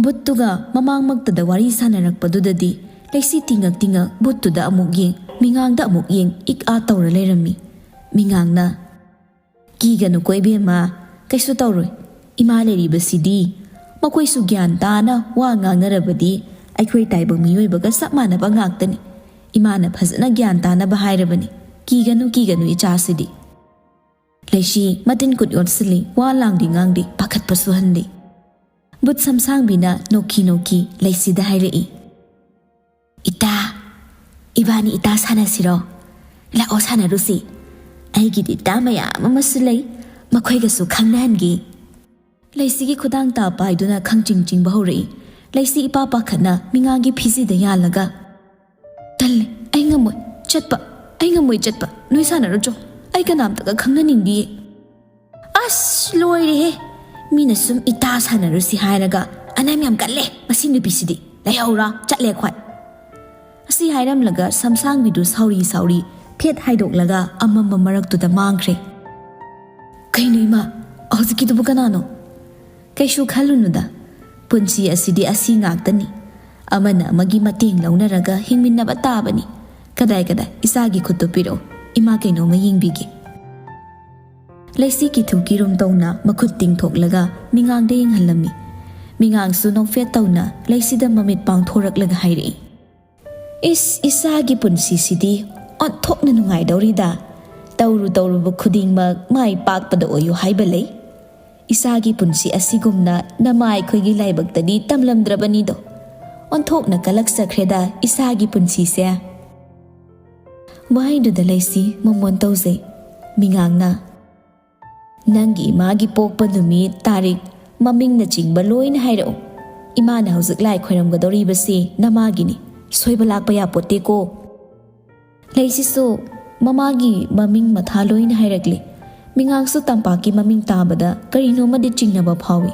ꯕꯨꯠꯇꯨꯒ ꯃꯃꯥꯡꯃꯛꯇꯗ ꯋꯥꯔꯤ ꯁꯥꯟꯅꯔꯛꯄꯗꯨꯗꯗꯤ ꯂꯩꯁꯤ ꯇꯤꯡꯉꯛ ꯇꯤꯡꯉꯛ ꯕꯨꯠꯇꯨꯗ ꯑꯃꯨꯛ ꯌꯦꯡ, ꯃꯤꯉꯥꯡꯗ ꯑꯃꯨꯛ ꯌꯦꯡ, ꯏꯛ ꯑꯥ ꯇꯧꯔ ꯂꯩꯔꯝꯃꯤ꯫ ꯃꯤꯉꯥꯡꯅ, "ꯀꯤꯒꯅꯨꯀꯣ ꯏꯕꯦꯝꯃ, ꯀꯩꯁꯨ ꯇꯧꯔꯣꯏ꯫ ꯏꯃꯥ ꯂꯩꯔꯤꯕꯁꯤꯗꯤ꯫ ꯃꯈꯣꯏꯁꯨ ꯒ꯭ꯌꯥꯟ ꯇꯥꯅ ꯋꯥ ꯉꯥꯡꯅꯔꯕꯗꯤ ꯑꯩꯈꯣꯏ ꯇꯥꯏꯕꯪ ꯃꯤꯑꯣꯏꯕꯒ ꯆꯞ ꯃꯥꯟꯅꯕ ꯉꯥꯛꯇꯅꯤ꯫ ꯏꯃꯥꯅ ꯐꯖꯅ ꯒ꯭ꯌꯥꯟ ꯇꯥꯅꯕ ꯍꯥꯏꯔꯕꯅꯤ꯫ ꯀꯤꯒꯅꯨ, ꯀꯤꯒꯅꯨ ꯏꯆꯥꯁꯤꯗꯤ꯫ ꯂꯩꯁꯤ ꯃꯇꯤꯟ ꯀꯨꯠ ꯌꯣꯠꯁꯤꯜꯂꯤ, ꯋꯥ ꯂꯥꯡꯗꯤ ꯉꯥꯡꯗꯦ, ꯄꯥꯈꯠꯄꯁꯨ ꯍꯟꯗꯦ꯫ ꯕꯨꯠ ꯁꯝꯁꯥꯡꯕꯤꯅ ꯅꯣꯛꯈꯤ ꯅꯣꯛꯈꯤ ꯂꯩꯁꯤꯗ ꯍꯥꯏꯔꯛꯏ, "ꯏꯇꯥ, ꯏꯕꯥꯅꯤ ꯏꯇꯥ ꯁꯥꯟꯅꯁꯤꯔꯣ? ꯂꯥꯛꯑꯣ ꯁꯥꯟꯅꯔꯨꯁꯤ꯫ ꯑꯩꯒꯤꯗꯤ ꯏꯇꯥ ꯃꯌꯥꯝ ꯑꯃꯁꯨ ꯂꯩ, ꯃꯈꯣꯏꯒꯁꯨ ꯈꯪꯅꯍꯟꯒꯦ꯫" ꯂꯩꯁꯤꯒꯤ ꯈꯨꯗꯥꯡ ꯇꯥ ꯄꯥꯏꯗꯨꯅ ꯈꯪꯆꯤꯡ ꯆꯤꯡꯕ ꯍꯧꯔꯛꯏ꯫ ꯂꯩꯁꯤ ꯏꯄꯥ ꯄꯥꯈꯠꯅ ꯃꯤꯉꯥꯒꯤ ꯐꯤꯖꯤꯗ ꯌꯥꯜꯂꯒ, "ꯇꯜꯂꯦ, ꯑꯩ ꯉꯝꯃꯣꯏ ꯆꯠꯄ, ꯑꯩ ꯉꯝꯃꯣꯏ ꯆꯠꯄ, ꯅꯣꯏ ꯁꯥꯟꯅꯔꯨꯆꯣ, ꯑꯩ ꯀꯅꯥꯝꯇꯒ ꯈꯪꯅꯅꯤꯡꯗꯤꯌꯦ꯫" "ꯑꯁ, ꯂꯣꯏꯔꯦꯍꯦ, ꯃꯤꯅ ꯁꯨꯝ ꯏꯇꯥ ꯁꯥꯟꯅꯔꯨꯁꯤ ꯍꯥꯏꯔꯒ ꯑꯅꯝ ꯌꯥꯝ ꯀꯜꯂꯦ ꯃꯁꯤ ꯅꯨꯄꯤꯁꯤꯗꯤ꯫ ꯂꯩꯍꯧꯔꯣ, ꯆꯠꯂꯦ ꯑꯩꯈꯣꯏ꯫" ꯑꯁꯤ ꯍꯥꯏꯔꯝꯂꯒ ꯁꯝꯁꯥꯡꯕꯤꯗꯨ ꯁꯥꯎꯔꯤ ꯁꯥꯎꯔꯤ ꯐꯦꯠ ꯍꯥꯏꯗꯣꯛꯂꯒ ꯑꯃꯝꯕ ꯃꯔꯛꯇꯨꯗ ꯃꯥꯡꯈ꯭ꯔꯦ꯫ "ꯀꯩꯅꯣ ꯏꯃꯥ, ꯍꯧꯖꯤꯛꯀꯤꯗꯨꯕꯨ ꯀꯅꯥꯅꯣ?" "ꯀꯩꯁꯨ ꯈꯜꯂꯨꯅꯨꯗ, ꯄꯨꯟꯁꯤ ꯑꯁꯤꯗꯤ ꯑꯁꯤ ꯉꯥꯛꯇꯅꯤ꯫ ꯑꯃꯅ ꯑꯃꯒꯤ ꯃꯇꯦꯡ ꯂꯧꯅꯔꯒ ꯍꯤꯡꯃꯤꯟꯅꯕ ꯇꯥꯕꯅꯤ꯫ ꯀꯗꯥꯏ ꯀꯗꯥꯏ, ꯏꯆꯥꯒꯤ ꯈꯨꯠꯇꯨ ꯄꯤꯔꯛꯑꯣ, ꯏꯃꯥ ꯀꯩꯅꯣꯝꯃ ꯌꯦꯡꯕꯤꯒꯦ꯫" ꯂꯩꯁꯤ ꯀꯤꯊꯨ ꯀꯤꯔꯨꯝ ꯇꯧꯅ ꯃꯈꯨꯠ ꯇꯤꯡꯊꯣꯛꯂꯒ ꯃꯤꯉꯥꯡꯗ ꯌꯦꯡꯍꯜꯂꯝꯃꯤ꯫ ꯃꯤꯉꯥꯡꯁꯨ ꯅꯣꯛꯐꯦꯠ ꯇꯧꯅ ꯂꯩꯁꯤꯗ ꯃꯃꯤꯠ ꯄꯥꯡꯊꯣꯔꯛꯂꯒ ꯍꯥꯏꯔꯛꯏ, "ꯏꯁ, ꯏꯆꯥꯒꯤ ꯄꯨꯟꯁꯤꯁꯤꯗꯤ ꯑꯣꯟꯊꯣꯛꯅ ꯅꯨꯡꯉꯥꯏꯗꯧꯔꯤꯗ꯫ ꯇꯧꯔꯨ ꯇꯧꯔꯨꯕ ꯈꯨꯗꯤꯡꯃꯛ ꯃꯥꯏ ꯄꯥꯛꯄꯗ ꯑꯣꯏꯌꯨ ꯍꯥꯏꯕ ꯂꯩ꯫ ꯏꯆꯥꯒꯤ ꯄꯨꯟꯁꯤ ꯑꯁꯤꯒꯨꯝꯅ ꯅꯃꯥ ꯑꯩꯈꯣꯏꯒꯤ ꯂꯥꯏꯕꯛꯇꯗꯤ ꯇꯝꯂꯝꯗ꯭ꯔꯕꯅꯤꯗꯣ꯫ ꯑꯣꯟꯊꯣꯛꯅ ꯀꯂꯛꯆꯈ꯭ꯔꯦꯗ ꯏꯆꯥꯒꯤ ꯄꯨꯟꯁꯤꯁꯦ꯫" ꯋꯥꯍꯩꯗꯨꯗ ꯂꯩꯁꯤ ꯃꯣꯃꯣꯟ ꯇꯧꯖꯩ꯫ ꯃꯤꯉꯥꯡꯅ, "ꯅꯪꯒꯤ ꯏꯃꯥꯒꯤ ꯄꯣꯛꯄ ꯅꯨꯃꯤꯠ, ꯇꯥꯔꯤꯛ, ꯃꯃꯤꯡꯅꯆꯤꯡꯕ ꯂꯣꯏꯅ ꯍꯥꯏꯔꯛꯎ꯫ ꯏꯃꯥꯅ ꯍꯧꯖꯤꯛ ꯂꯥꯏ ꯈꯣꯏꯔꯝꯒꯗꯧꯔꯤꯕꯁꯤ ꯅꯃꯥꯒꯤꯅꯤ, ꯁꯣꯏꯕ ꯂꯥꯛꯄ ꯌꯥꯄꯣꯠꯇꯦꯀꯣ꯫" ꯂꯩꯁꯤꯁꯨ ꯃꯃꯥꯒꯤ ꯃꯃꯤꯡ ꯃꯊꯥ ꯂꯣꯏꯅ ꯍꯥꯏꯔꯛꯂꯤ꯫ ꯃꯤꯉꯥꯡꯁꯨ ꯇꯝꯄꯥꯛꯀꯤ ꯃꯃꯤꯡ ꯇꯥꯕꯗ ꯀꯔꯤꯅꯣꯃꯗꯤ ꯆꯤꯡꯅꯕ ꯐꯥꯎꯏ꯫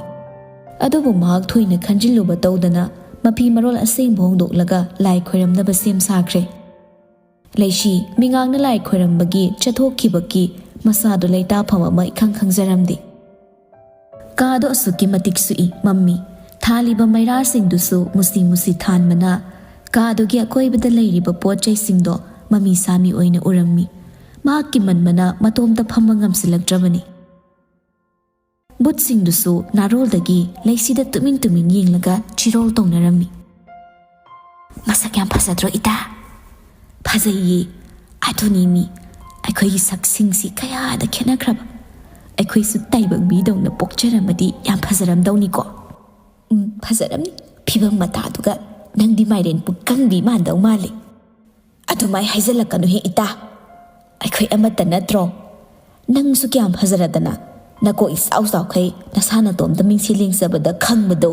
ꯑꯗꯨꯕꯨ ꯃꯍꯥꯛ ꯊꯣꯏꯅ ꯈꯟꯖꯤꯜꯂꯨꯕ ꯇꯧꯗꯅ ꯃꯐꯤ ꯃꯔꯣꯜ ꯑꯁꯦꯡꯕ ꯍꯣꯡꯗꯣꯛꯂꯒ ꯂꯥꯏ ꯈꯣꯏꯔꯝꯅꯕ ꯁꯦꯝ ꯁꯥꯈ꯭ꯔꯦ꯫ ꯂꯩꯁꯤ ꯃꯤꯉꯥꯡꯅ ꯂꯥꯏ ꯈꯣꯏꯔꯝꯕꯒꯤ ꯆꯠꯊꯣꯛꯈꯤꯕꯒꯤ ꯃꯁꯥꯗꯨ ꯂꯩꯇꯥꯐꯝ ꯑꯃ ꯏꯈꯪ ꯈꯪꯖꯔꯝꯗꯦ꯫ ꯀꯥꯗꯣ ꯑꯁꯨꯛꯀꯤ ꯃꯇꯤꯛ ꯁꯨꯛꯏ, ꯃꯝꯃꯤ꯫ ꯊꯥꯜꯂꯤꯕ ꯃꯩꯔꯥꯁꯤꯡꯗꯨꯁꯨ ꯃꯨꯁꯤ ꯃꯨꯁꯤ ꯊꯥꯟꯕꯅ ꯀꯥꯗꯨꯒꯤ ꯑꯀꯣꯏꯕꯗ ꯂꯩꯔꯤꯕ ꯄꯣꯠ ꯆꯩꯁꯤꯡꯗꯣ ꯃꯃꯤ ꯁꯥꯃꯤ ꯑꯣꯏꯅ ꯎꯔꯝꯃꯤ꯫ ꯃꯍꯥꯛ ꯀꯤꯃꯟꯕꯅ ꯃꯇꯣꯝꯇ ꯐꯝꯕ ꯉꯝꯁꯤꯜꯂꯛꯇ꯭ꯔꯕꯅꯤ꯫ ꯕꯨꯠꯁꯤꯡꯗꯨꯁꯨ ꯅꯥꯔꯣꯜꯗꯒꯤ ꯂꯩꯁꯤꯗ ꯇꯨꯃꯤꯟ ꯇꯨꯃꯤꯟ ꯌꯦꯡꯂꯒ ꯆꯤꯔꯣꯜ ꯇꯧꯅꯔꯝꯃꯤ꯫ "ꯃꯁꯛ ꯌꯥꯝ ꯐꯖꯗ꯭ꯔꯣ, ꯏꯇꯥ?" "ꯐꯖꯩꯌꯦ꯫ ꯑꯗꯨꯅꯤ ꯃꯤ, ꯑꯩꯈꯣꯏꯒꯤ ꯁꯛꯁꯤꯡꯁꯤ ꯀꯌꯥꯗ ꯈꯦꯠꯅꯈ꯭ꯔꯕ꯫ ꯑꯩꯈꯣꯏꯁꯨ ꯇꯥꯏꯕꯪ ꯃꯤꯗꯧꯅ ꯄꯣꯛꯆꯔꯝꯃꯗꯤ ꯌꯥꯝ ꯐꯖꯔꯝꯗꯧꯅꯤꯀꯣ?" "ꯎꯝ, ꯐꯖꯔꯝꯅꯤ꯫ ꯐꯤꯕꯝ ꯃꯇꯥꯗꯨꯒ ꯅꯪꯗꯤ ꯃꯥꯏꯔꯦꯟ ꯄꯨꯀꯪꯕꯤ ꯃꯥꯟꯗꯧ ꯃꯥꯜꯂꯤ꯫" "ꯑꯗꯨꯃꯥꯏ ꯍꯥꯏꯖꯜꯂꯛꯀꯅꯨꯍꯦ, ꯏꯇꯥ꯫ ꯑꯩꯈꯣꯏ ꯑꯃꯠꯇ ꯅꯠꯇ꯭ꯔꯣ? ꯅꯪꯁꯨ ꯀꯌꯥꯝ ꯐꯖꯔꯗꯅ, ꯅꯀꯣꯛ ꯏꯆꯥꯎ ꯆꯥꯎꯈꯩ ꯅꯁꯥ ꯅꯇꯣꯝꯇ ꯃꯤꯡꯁꯦꯜ ꯌꯦꯡꯖꯕꯗ ꯈꯪꯕꯗꯣ꯫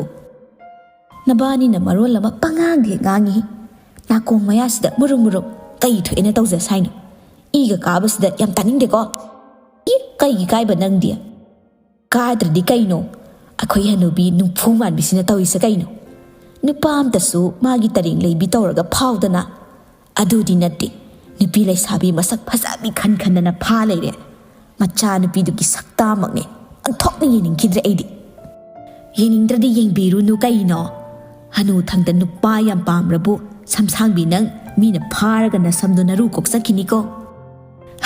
ꯅꯕꯥꯅꯤꯅ ꯃꯔꯣꯜ ꯑꯃ ꯄꯉꯥꯡꯗ ꯍꯦꯛ ꯉꯥꯡꯉꯤ꯫ ꯅꯥꯀꯣꯡ ꯃꯌꯥꯁꯤꯗ ꯃꯨꯔꯨꯝ ꯃꯨꯔꯨꯝ ꯀꯩ ꯊꯣꯛꯑꯦꯅ ꯇꯧꯖꯁ ꯍꯥꯏꯅꯣ? ꯏꯒ ꯀꯥꯕꯁꯤꯗ ꯌꯥꯝ ꯇꯥꯅꯤꯡꯗꯦꯀꯣ꯫ ꯏ, ꯀꯩꯒꯤ ꯀꯥꯏꯕ ꯅꯪꯗꯤ? ꯀꯥꯗ꯭ꯔꯗꯤ ꯀꯩꯅꯣ? ꯑꯩꯈꯣꯏ ꯍꯅꯨꯕꯤ ꯅꯨꯡꯐꯨ ꯃꯥꯟꯕꯤꯁꯤꯅ ꯇꯧꯔꯤꯁꯦ ꯀꯩꯅꯣ? ꯅꯨꯄꯥ ꯑꯝꯇꯁꯨ ꯃꯥꯒꯤ ꯇꯔꯦꯡ ꯂꯩꯕꯤ ꯇꯧꯔꯒ ꯐꯥꯎꯗꯅ꯫ ꯑꯗꯨꯗꯤ ꯅꯠꯇꯦ, ꯅꯨꯄꯤ ꯂꯩꯁꯥꯕꯤ ꯃꯁꯛ ꯐꯖꯕꯤ ꯈꯟ ꯈꯟꯗꯅ ꯐꯥ ꯂꯩꯔꯦ꯫ ꯃꯆꯥꯅꯨꯄꯤꯗꯨꯒꯤ ꯁꯛꯇꯥꯃꯛꯅꯦ ꯑꯣꯟꯊꯣꯛꯅ ꯌꯦꯡꯅꯤꯡꯈꯤꯗ꯭ꯔꯦ ꯑꯩꯗꯤ꯫" "ꯌꯦꯡꯅꯤꯡꯗ꯭ꯔꯗꯤ ꯌꯦꯡꯕꯤꯔꯨꯅꯨ ꯀꯩꯅꯣ? ꯍꯅꯨꯊꯪꯗ ꯅꯨꯄꯥ ꯌꯥꯝ ꯄꯥꯝꯕ꯭ꯔꯕꯨ, ꯁꯝꯁꯥꯡꯕꯤ ꯅꯪ, ꯃꯤꯅ ꯐꯥꯔꯒ ꯅꯁꯝꯗꯣ ꯅꯔꯨ ꯀꯣꯛꯆꯈꯤꯅꯤꯀꯣ꯫"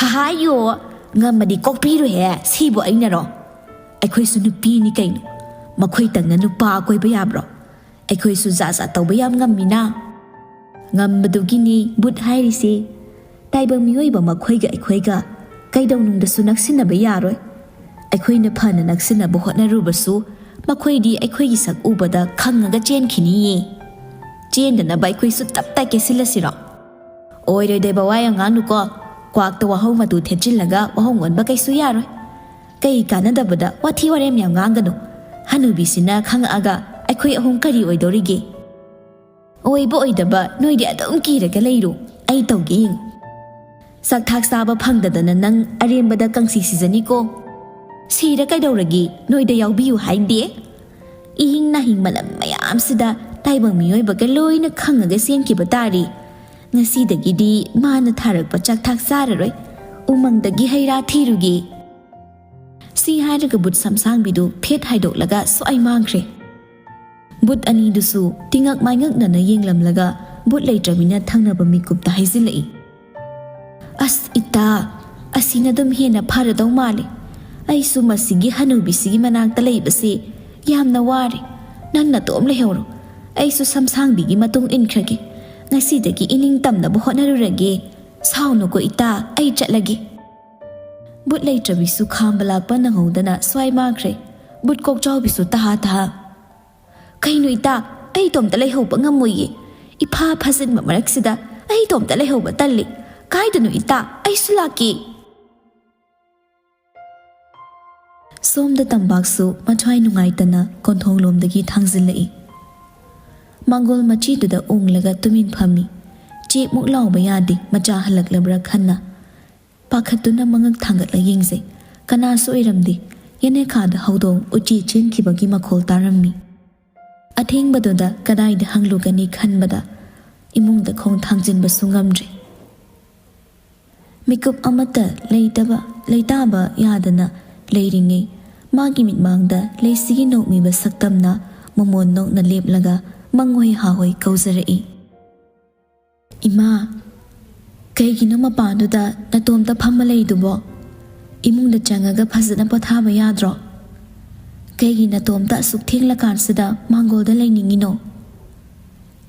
"ꯍꯍꯥꯌꯣ, ꯉꯝꯃꯗꯤ ꯀꯣꯛꯄꯤꯔꯨꯍꯦ, ꯁꯤꯕꯨ ꯑꯩꯅꯔꯣ? ꯑꯩꯈꯣꯏꯁꯨ ꯅꯨꯄꯤꯅꯤ ꯀꯩꯅꯣ꯫ ꯃꯈꯣꯏꯇꯪꯅ ꯅꯨꯄꯥ ꯀꯣꯏꯕ ꯌꯥꯕ꯭ꯔꯣ? ꯑꯩꯈꯣꯏꯁꯨ ꯖꯥꯠ ꯖꯥꯠ ꯇꯧꯕ ꯌꯥꯝ ꯉꯝꯃꯤꯅ꯫" "ꯉꯝꯕꯗꯨꯒꯤꯅꯤ ꯕꯨꯠ ꯍꯥꯏꯔꯤꯁꯦ꯫ ꯇꯥꯏꯕꯪ ꯃꯤꯑꯣꯏꯕ ꯃꯈꯣꯏꯒ ꯑꯩꯈꯣꯏꯒ ꯀꯩꯗꯧꯅꯨꯡꯗꯁꯨ ꯅꯛꯁꯤꯟꯅꯕ ꯌꯥꯔꯣꯏ꯫ ꯑꯩꯈꯣꯏꯅ ꯐꯅ ꯅꯛꯁꯤꯟꯅꯕ ꯍꯣꯠꯅꯔꯨꯕꯁꯨ, ꯃꯈꯣꯏꯗꯤ ꯑꯩꯈꯣꯏꯒꯤ ꯁꯛ ꯎꯕꯗ ꯈꯪꯉꯒ ꯆꯦꯟꯈꯤꯅꯤꯌꯦ꯫ ꯆꯦꯟꯗꯅꯕ ꯑꯩꯈꯣꯏꯁꯨ ꯇꯞ ꯇꯥꯏ ꯀꯦꯁꯤꯜꯂꯁꯤꯔꯣ?" "ꯑꯣꯏꯔꯣꯏꯗꯣꯏꯕ ꯋꯥ ꯌꯥꯝ ꯉꯥꯡꯅꯨꯀꯣ꯫ ꯀ꯭ꯋꯥꯛꯇ ꯋꯥꯍꯧ ꯃꯇꯨ ꯊꯦꯠꯆꯤꯜꯂꯒ ꯋꯥꯍꯧ ꯑꯣꯟꯕ ꯀꯩꯁꯨ ꯌꯥꯔꯣꯏ꯫ ꯀꯩ ꯀꯥꯟꯅꯗꯕꯗ ꯋꯥꯊꯤ ꯋꯥꯔꯦꯝ ꯌꯥꯝ ꯉꯥꯡꯒꯅꯨ꯫ ꯍꯅꯨꯕꯤꯁꯤꯅ ꯈꯪꯉꯛꯑꯒ ꯑꯩꯈꯣꯏ ꯑꯍꯨꯝ ꯀꯔꯤ ꯑꯣꯏꯗꯧꯔꯤꯒꯦ?" "ꯑꯣꯏꯕ ꯑꯣꯏꯗꯕ ꯅꯣꯏꯗꯤ ꯑꯗꯨꯝ ꯀꯤꯔꯒ ꯂꯩꯔꯣ, ꯑꯩ ꯇꯧꯒꯦ ꯌꯦꯡꯉꯨ꯫ ꯆꯥꯛꯊꯥꯛ ꯆꯥꯕ ꯐꯪꯗꯗꯅ ꯅꯪ ꯑꯔꯦꯝꯕꯗ ꯀꯪꯁꯤ ꯁꯤꯖꯅꯤꯀꯣ꯫ ꯁꯤꯔ ꯀꯩꯗꯧꯔꯒꯦ, ꯅꯣꯏꯗ ꯌꯥꯎꯕꯤꯌꯨ ꯍꯥꯏꯗꯦ꯫ ꯏꯍꯤꯡ ꯅꯥꯍꯤꯡ ꯃꯅꯝ ꯃꯌꯥꯝꯁꯤꯗ ꯇꯥꯏꯕꯪ ꯃꯤꯑꯣꯏꯕꯒ ꯂꯣꯏꯅ ꯈꯪꯉꯒ ꯆꯦꯟꯈꯤꯕ ꯇꯥꯔꯦ꯫ ꯉꯁꯤꯗꯒꯤꯗꯤ ꯃꯥꯅ ꯊꯥꯔꯛꯄ ꯆꯥꯛꯊꯥꯛ ꯆꯥꯔꯔꯣꯏ, ꯎꯃꯪꯗꯒꯤ ꯍꯩ ꯔꯥ ꯊꯤꯔꯨꯒꯦ꯫" ꯁꯤ ꯍꯥꯏꯔꯒ ꯕꯨꯠ ꯁꯝꯁꯥꯡꯕꯤꯗꯨ ꯐꯦꯠ ꯍꯥꯏꯗꯣꯛꯂꯒ ꯁ꯭ꯋꯥꯏ ꯃꯥꯡꯈ꯭ꯔꯦ꯫ ꯕꯨꯠ ꯑꯅꯤꯗꯨꯁꯨ ꯇꯤꯉꯛ ꯃꯥꯏꯉꯛꯅꯅ ꯌꯦꯡꯂꯝꯂꯒ ꯕꯨꯠ ꯂꯩꯇ꯭ꯔꯕꯤꯅ ꯊꯪꯅꯕ ꯃꯤꯀꯨꯞꯇ ꯍꯥꯏꯖꯤꯜꯂꯛꯏ꯫ "ꯑꯁ ꯏꯇꯥ, ꯑꯁꯤꯅ ꯑꯗꯨꯝ ꯍꯦꯟꯅ ꯐꯔꯗꯧ ꯃꯥꯜꯂꯦ꯫ ꯑꯩꯁꯨ ꯃꯁꯤꯒꯤ ꯍꯅꯨꯕꯤꯁꯤꯒꯤ ꯃꯅꯥꯛꯇ ꯂꯩꯕꯁꯦ ꯌꯥꯝꯅ ꯋꯥꯔꯦ꯫ ꯅꯪ ꯅꯇꯣꯝ ꯂꯩꯍꯧꯔꯣ꯫ ꯑꯩꯁꯨ ꯁꯝꯁꯥꯡꯕꯤꯒꯤ ꯃꯇꯨꯡ ꯏꯟꯈ꯭ꯔꯒꯦ꯫ ꯉꯁꯤꯗꯒꯤ ꯏꯅꯤꯡ ꯇꯝꯅꯕ ꯍꯣꯠꯅꯔꯨꯔꯒꯦ꯫ ꯁꯥꯎꯅꯨꯀꯣ ꯏꯇꯥ, ꯑꯩ ꯆꯠꯂꯒꯦ꯫ ꯕꯨꯠ ꯂꯩꯇ꯭ꯔꯕꯤꯁꯨ ꯈꯥꯝꯕ ꯂꯥꯛꯄ ꯅꯪꯍꯧꯗꯅ ꯁ꯭ꯋꯥꯏ ꯃꯥꯡꯈ꯭ꯔꯦ꯫ ꯕꯨꯠ ꯀꯣꯛꯆꯥꯎꯕꯤꯁꯨ ꯇꯍꯥ ꯇꯍꯥ꯫ "ꯀꯩꯅꯣ ꯏꯇꯥ, ꯑꯩ ꯏꯇꯣꯝꯇ ꯂꯩꯍꯧꯕ ꯉꯝꯃꯣꯏꯌꯦ꯫ ꯏꯐꯥ ꯐꯥꯖꯤꯟꯕ ꯃꯔꯛꯁꯤꯗ ꯑꯩ ꯏꯇꯣꯝꯇ ꯂꯩꯍꯧꯕ ꯇꯜꯂꯤ꯫ ꯀꯥꯏꯗꯅꯣ ꯏꯇꯥ, ꯑꯩꯁꯨ ꯂꯥꯛꯀꯦ꯫" ꯁꯣꯝꯗ ꯇꯝꯄꯥꯛꯁꯨ ꯃꯊ꯭ꯋꯥꯏ ꯅꯨꯡꯉꯥꯏꯇꯅ ꯀꯣꯟꯊꯣꯡꯂꯣꯝꯗꯒꯤ ꯊꯥꯡꯖꯤꯜꯂꯛꯏ꯫ ꯃꯥꯡꯒꯣꯜ ꯃꯆꯤꯗꯨꯗ ꯎꯪꯂꯒ ꯇꯨꯃꯤꯟ ꯐꯝꯃꯤ꯫ ꯆꯦꯛꯃꯨꯛ ꯂꯥꯎꯕ ꯌꯥꯗꯦ, ꯃꯆꯥ ꯍꯜꯂꯛꯂꯕ꯭ꯔꯥ ꯈꯟꯅ꯫ ꯄꯥꯈꯠꯇꯨꯅ ꯃꯉꯛ ꯊꯥꯡꯒꯠꯂ ꯌꯦꯡꯖꯩ꯫ ꯀꯅꯥꯁꯨ ꯑꯣꯏꯔꯝꯗꯦ꯫ ꯌꯦꯅꯦꯈꯥꯗ ꯍꯧꯗꯣꯡ ꯎꯆꯤ ꯆꯦꯟꯈꯤꯕꯒꯤ ꯃꯈꯣꯜ ꯇꯥꯔꯝꯃꯤ꯫ ꯑꯊꯦꯡꯕꯗꯨꯗ ꯀꯗꯥꯏꯗ ꯍꯪꯂꯨꯒꯅꯤ ꯈꯟꯕꯗ ꯏꯃꯨꯡꯗ ꯈꯣꯡ ꯊꯥꯡꯖꯤꯟꯕꯁꯨ ꯉꯝꯗ꯭ꯔꯦ꯫ ꯃꯤꯀꯨꯞ ꯑꯃꯠꯇ ꯂꯩꯇꯕ, ꯂꯩꯇꯥꯕ ꯌꯥꯗꯅ ꯂꯩꯔꯤꯉꯩ, ꯃꯥꯒꯤ ꯃꯤꯠꯃꯥꯡꯗ ꯂꯩꯁꯤꯒꯤ ꯅꯣꯛꯃꯤꯕ ꯁꯛꯇꯝꯅ ꯃꯃꯣꯟ ꯅꯣꯛꯅ ꯂꯦꯞꯂꯒ ꯃꯪꯑꯣꯏ ꯍꯥꯍꯣꯏ ꯀꯧꯖꯔꯛꯏ꯫ "ꯏꯃꯥ, ꯀꯩꯒꯤꯅꯣ ꯃꯄꯥꯟꯗꯨꯗ ꯅꯇꯣꯝꯇ ꯐꯝꯃ ꯂꯩꯗꯨꯕꯣ? ꯏꯃꯨꯡꯗ ꯆꯪꯉꯒ ꯐꯖꯅ ꯄꯣꯊꯥꯕ ꯌꯥꯗ꯭ꯔꯣ? ꯀꯩꯒꯤ ꯅꯇꯣꯝꯇ ꯑꯁꯨꯛ ꯊꯦꯡꯂꯀꯥꯟꯁꯤꯗ ꯃꯥꯡꯒꯣꯜꯗ ꯂꯩꯅꯤꯡꯉꯤꯅꯣ?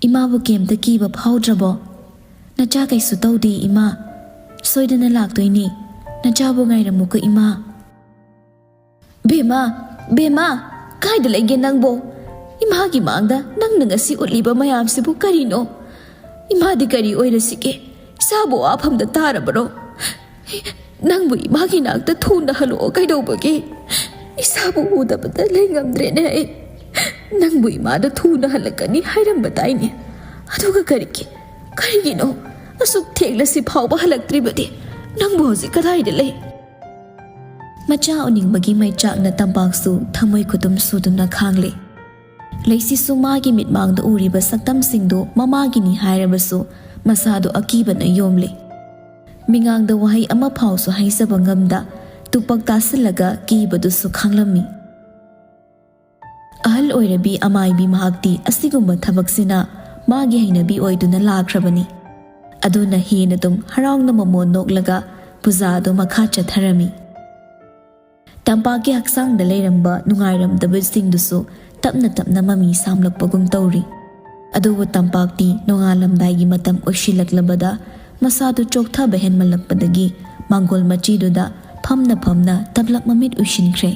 ꯏꯃꯥꯕꯨ ꯀꯩꯝꯇ ꯀꯤꯕ ꯐꯥꯎꯗ꯭ꯔꯕꯣ? ꯅꯆꯥ ꯀꯩꯁꯨ ꯇꯧꯗꯦ ꯏꯃꯥ꯫ ꯁꯣꯏꯗꯅ ꯂꯥꯛꯇꯣꯏꯅꯤ꯫ ꯅꯆꯥꯕꯨ ꯉꯥꯏꯔꯝꯃꯨꯀꯣ ꯏꯃꯥ꯫" "ꯕꯦꯝꯃ, ꯕꯦꯝꯃ, ꯀꯥꯏꯗ ꯂꯩꯒꯦ ꯅꯪꯕꯣ? ꯏꯃꯥꯒꯤ ꯃꯥꯡꯗ ꯅꯪꯅ ꯉꯁꯤ ꯎꯠꯂꯤꯕ ꯃꯌꯥꯝꯁꯤꯕꯨ ꯀꯔꯤꯅꯣ? ꯏꯃꯥꯗꯤ ꯀꯔꯤ ꯑꯣꯏꯔꯁꯤꯒꯦ? ꯏꯆꯥꯕꯨ ꯋꯥꯐꯝꯗ ꯇꯥꯔꯕꯔꯣ? ꯅꯪꯕꯨ ꯏꯃꯥꯒꯤ ꯅꯥꯛꯇ ꯊꯨꯅ ꯍꯜꯂꯛꯑꯣ ꯀꯩꯗꯧꯕꯒꯦ? ꯏꯆꯥꯕꯨ ꯎꯗꯕꯗ ꯂꯩ ꯉꯝꯗ꯭ꯔꯦꯅꯦ ꯑꯩ꯫ ꯅꯪꯕꯨ ꯏꯃꯥꯗ ꯊꯨꯅ ꯍꯜꯂꯛꯀꯅꯤ ꯍꯥꯏꯔꯝꯕ ꯇꯥꯏꯅꯦ꯫ ꯑꯗꯨꯒ ꯀꯔꯤꯒꯤ, ꯀꯔꯤꯒꯤꯅꯣ ꯑꯁꯨꯛ ꯊꯦꯡꯂ ꯁꯤ ꯐꯥꯎꯕ ꯍꯜꯂꯛꯇ꯭ꯔꯤꯕꯗꯤ? ꯅꯪꯕꯨ ꯍꯧꯖꯤꯛ ꯀꯗꯥꯏꯗ ꯂꯩ?" ꯃꯆꯥ ꯎꯅꯤꯡꯕꯒꯤ ꯃꯩꯆꯥꯛꯅ ꯇꯝꯄꯥꯛꯁꯨ ꯊꯃꯣꯏ ꯈꯨꯇꯨꯝ ꯁꯨꯗꯨꯅ ꯈꯥꯡꯂꯦ꯫ ꯂꯩꯁꯤꯁꯨ ꯃꯥꯒꯤ ꯃꯤꯠꯃꯥꯡꯗ ꯎꯔꯤꯕ ꯁꯛꯇꯝꯁꯤꯡꯗꯨ ꯃꯃꯥꯒꯤꯅꯤ ꯍꯥꯏꯔꯕꯁꯨ ꯃꯁꯥꯗꯨ ꯑꯀꯤꯕꯅ ꯌꯣꯝꯂꯦ꯫ ꯃꯤꯉꯥꯡꯗ ꯋꯥꯍꯩ ꯑꯃ ꯐꯥꯎꯁꯨ ꯍꯥꯏꯖꯕ ꯉꯝꯗ ꯇꯨꯄꯛ ꯇꯥꯁꯤꯜꯂꯒ ꯀꯤꯕꯗꯨꯁꯨ ꯈꯥꯡꯂꯝꯃꯤ꯫ ꯑꯍꯜ ꯑꯣꯏꯔꯕꯤ ꯑꯃꯥꯏꯕꯤ ꯃꯍꯥꯛꯇꯤ ꯑꯁꯤꯒꯨꯝꯕ ꯊꯕꯛꯁꯤꯅ ꯃꯥꯒꯤ ꯍꯩꯅꯕꯤ ꯑꯣꯏꯗꯨꯅ ꯂꯥꯛꯈ꯭ꯔꯕꯅꯤ꯫ ꯑꯗꯨꯅ ꯍꯦꯟꯅ ꯑꯗꯨꯝ ꯍꯔꯥꯎꯅ ꯃꯃꯣꯟ ꯅꯣꯛꯂꯒ ꯄꯨꯖꯥ ꯑꯗꯨ ꯃꯈꯥ ꯆꯠꯊꯔꯝꯃꯤ꯫ ꯇꯝꯄꯥꯛꯀꯤ ꯍꯛꯆꯥꯡꯗ ꯂꯩꯔꯝꯕ ꯅꯨꯡꯉꯥꯏꯔꯝꯗꯕꯁꯤꯡꯗꯨꯁꯨ ꯇꯞꯅ ꯇꯞꯅ ꯃꯃꯤ ꯁꯥꯝꯂꯛꯄꯒꯨꯝ ꯇꯧꯔꯤ꯫ ꯑꯗꯨꯕꯨ ꯇꯝꯄꯥꯛꯇꯤ ꯅꯣꯡꯉꯥꯜꯂꯝꯗꯥꯏꯒꯤ ꯃꯇꯝ ꯑꯣꯏꯁꯤꯜꯂꯛꯂꯕꯗ ꯃꯁꯥꯗꯨ ꯆꯣꯛꯊꯕ ꯍꯦꯟꯃꯜꯂꯛꯄꯗꯒꯤ ꯃꯥꯡꯒꯣꯜ ꯃꯆꯤꯗꯨꯗ ꯐꯝꯅ ꯐꯝꯅ ꯇꯞꯂꯞ ꯃꯃꯤꯠ ꯎꯏꯁꯤꯟꯈ꯭ꯔꯦ꯫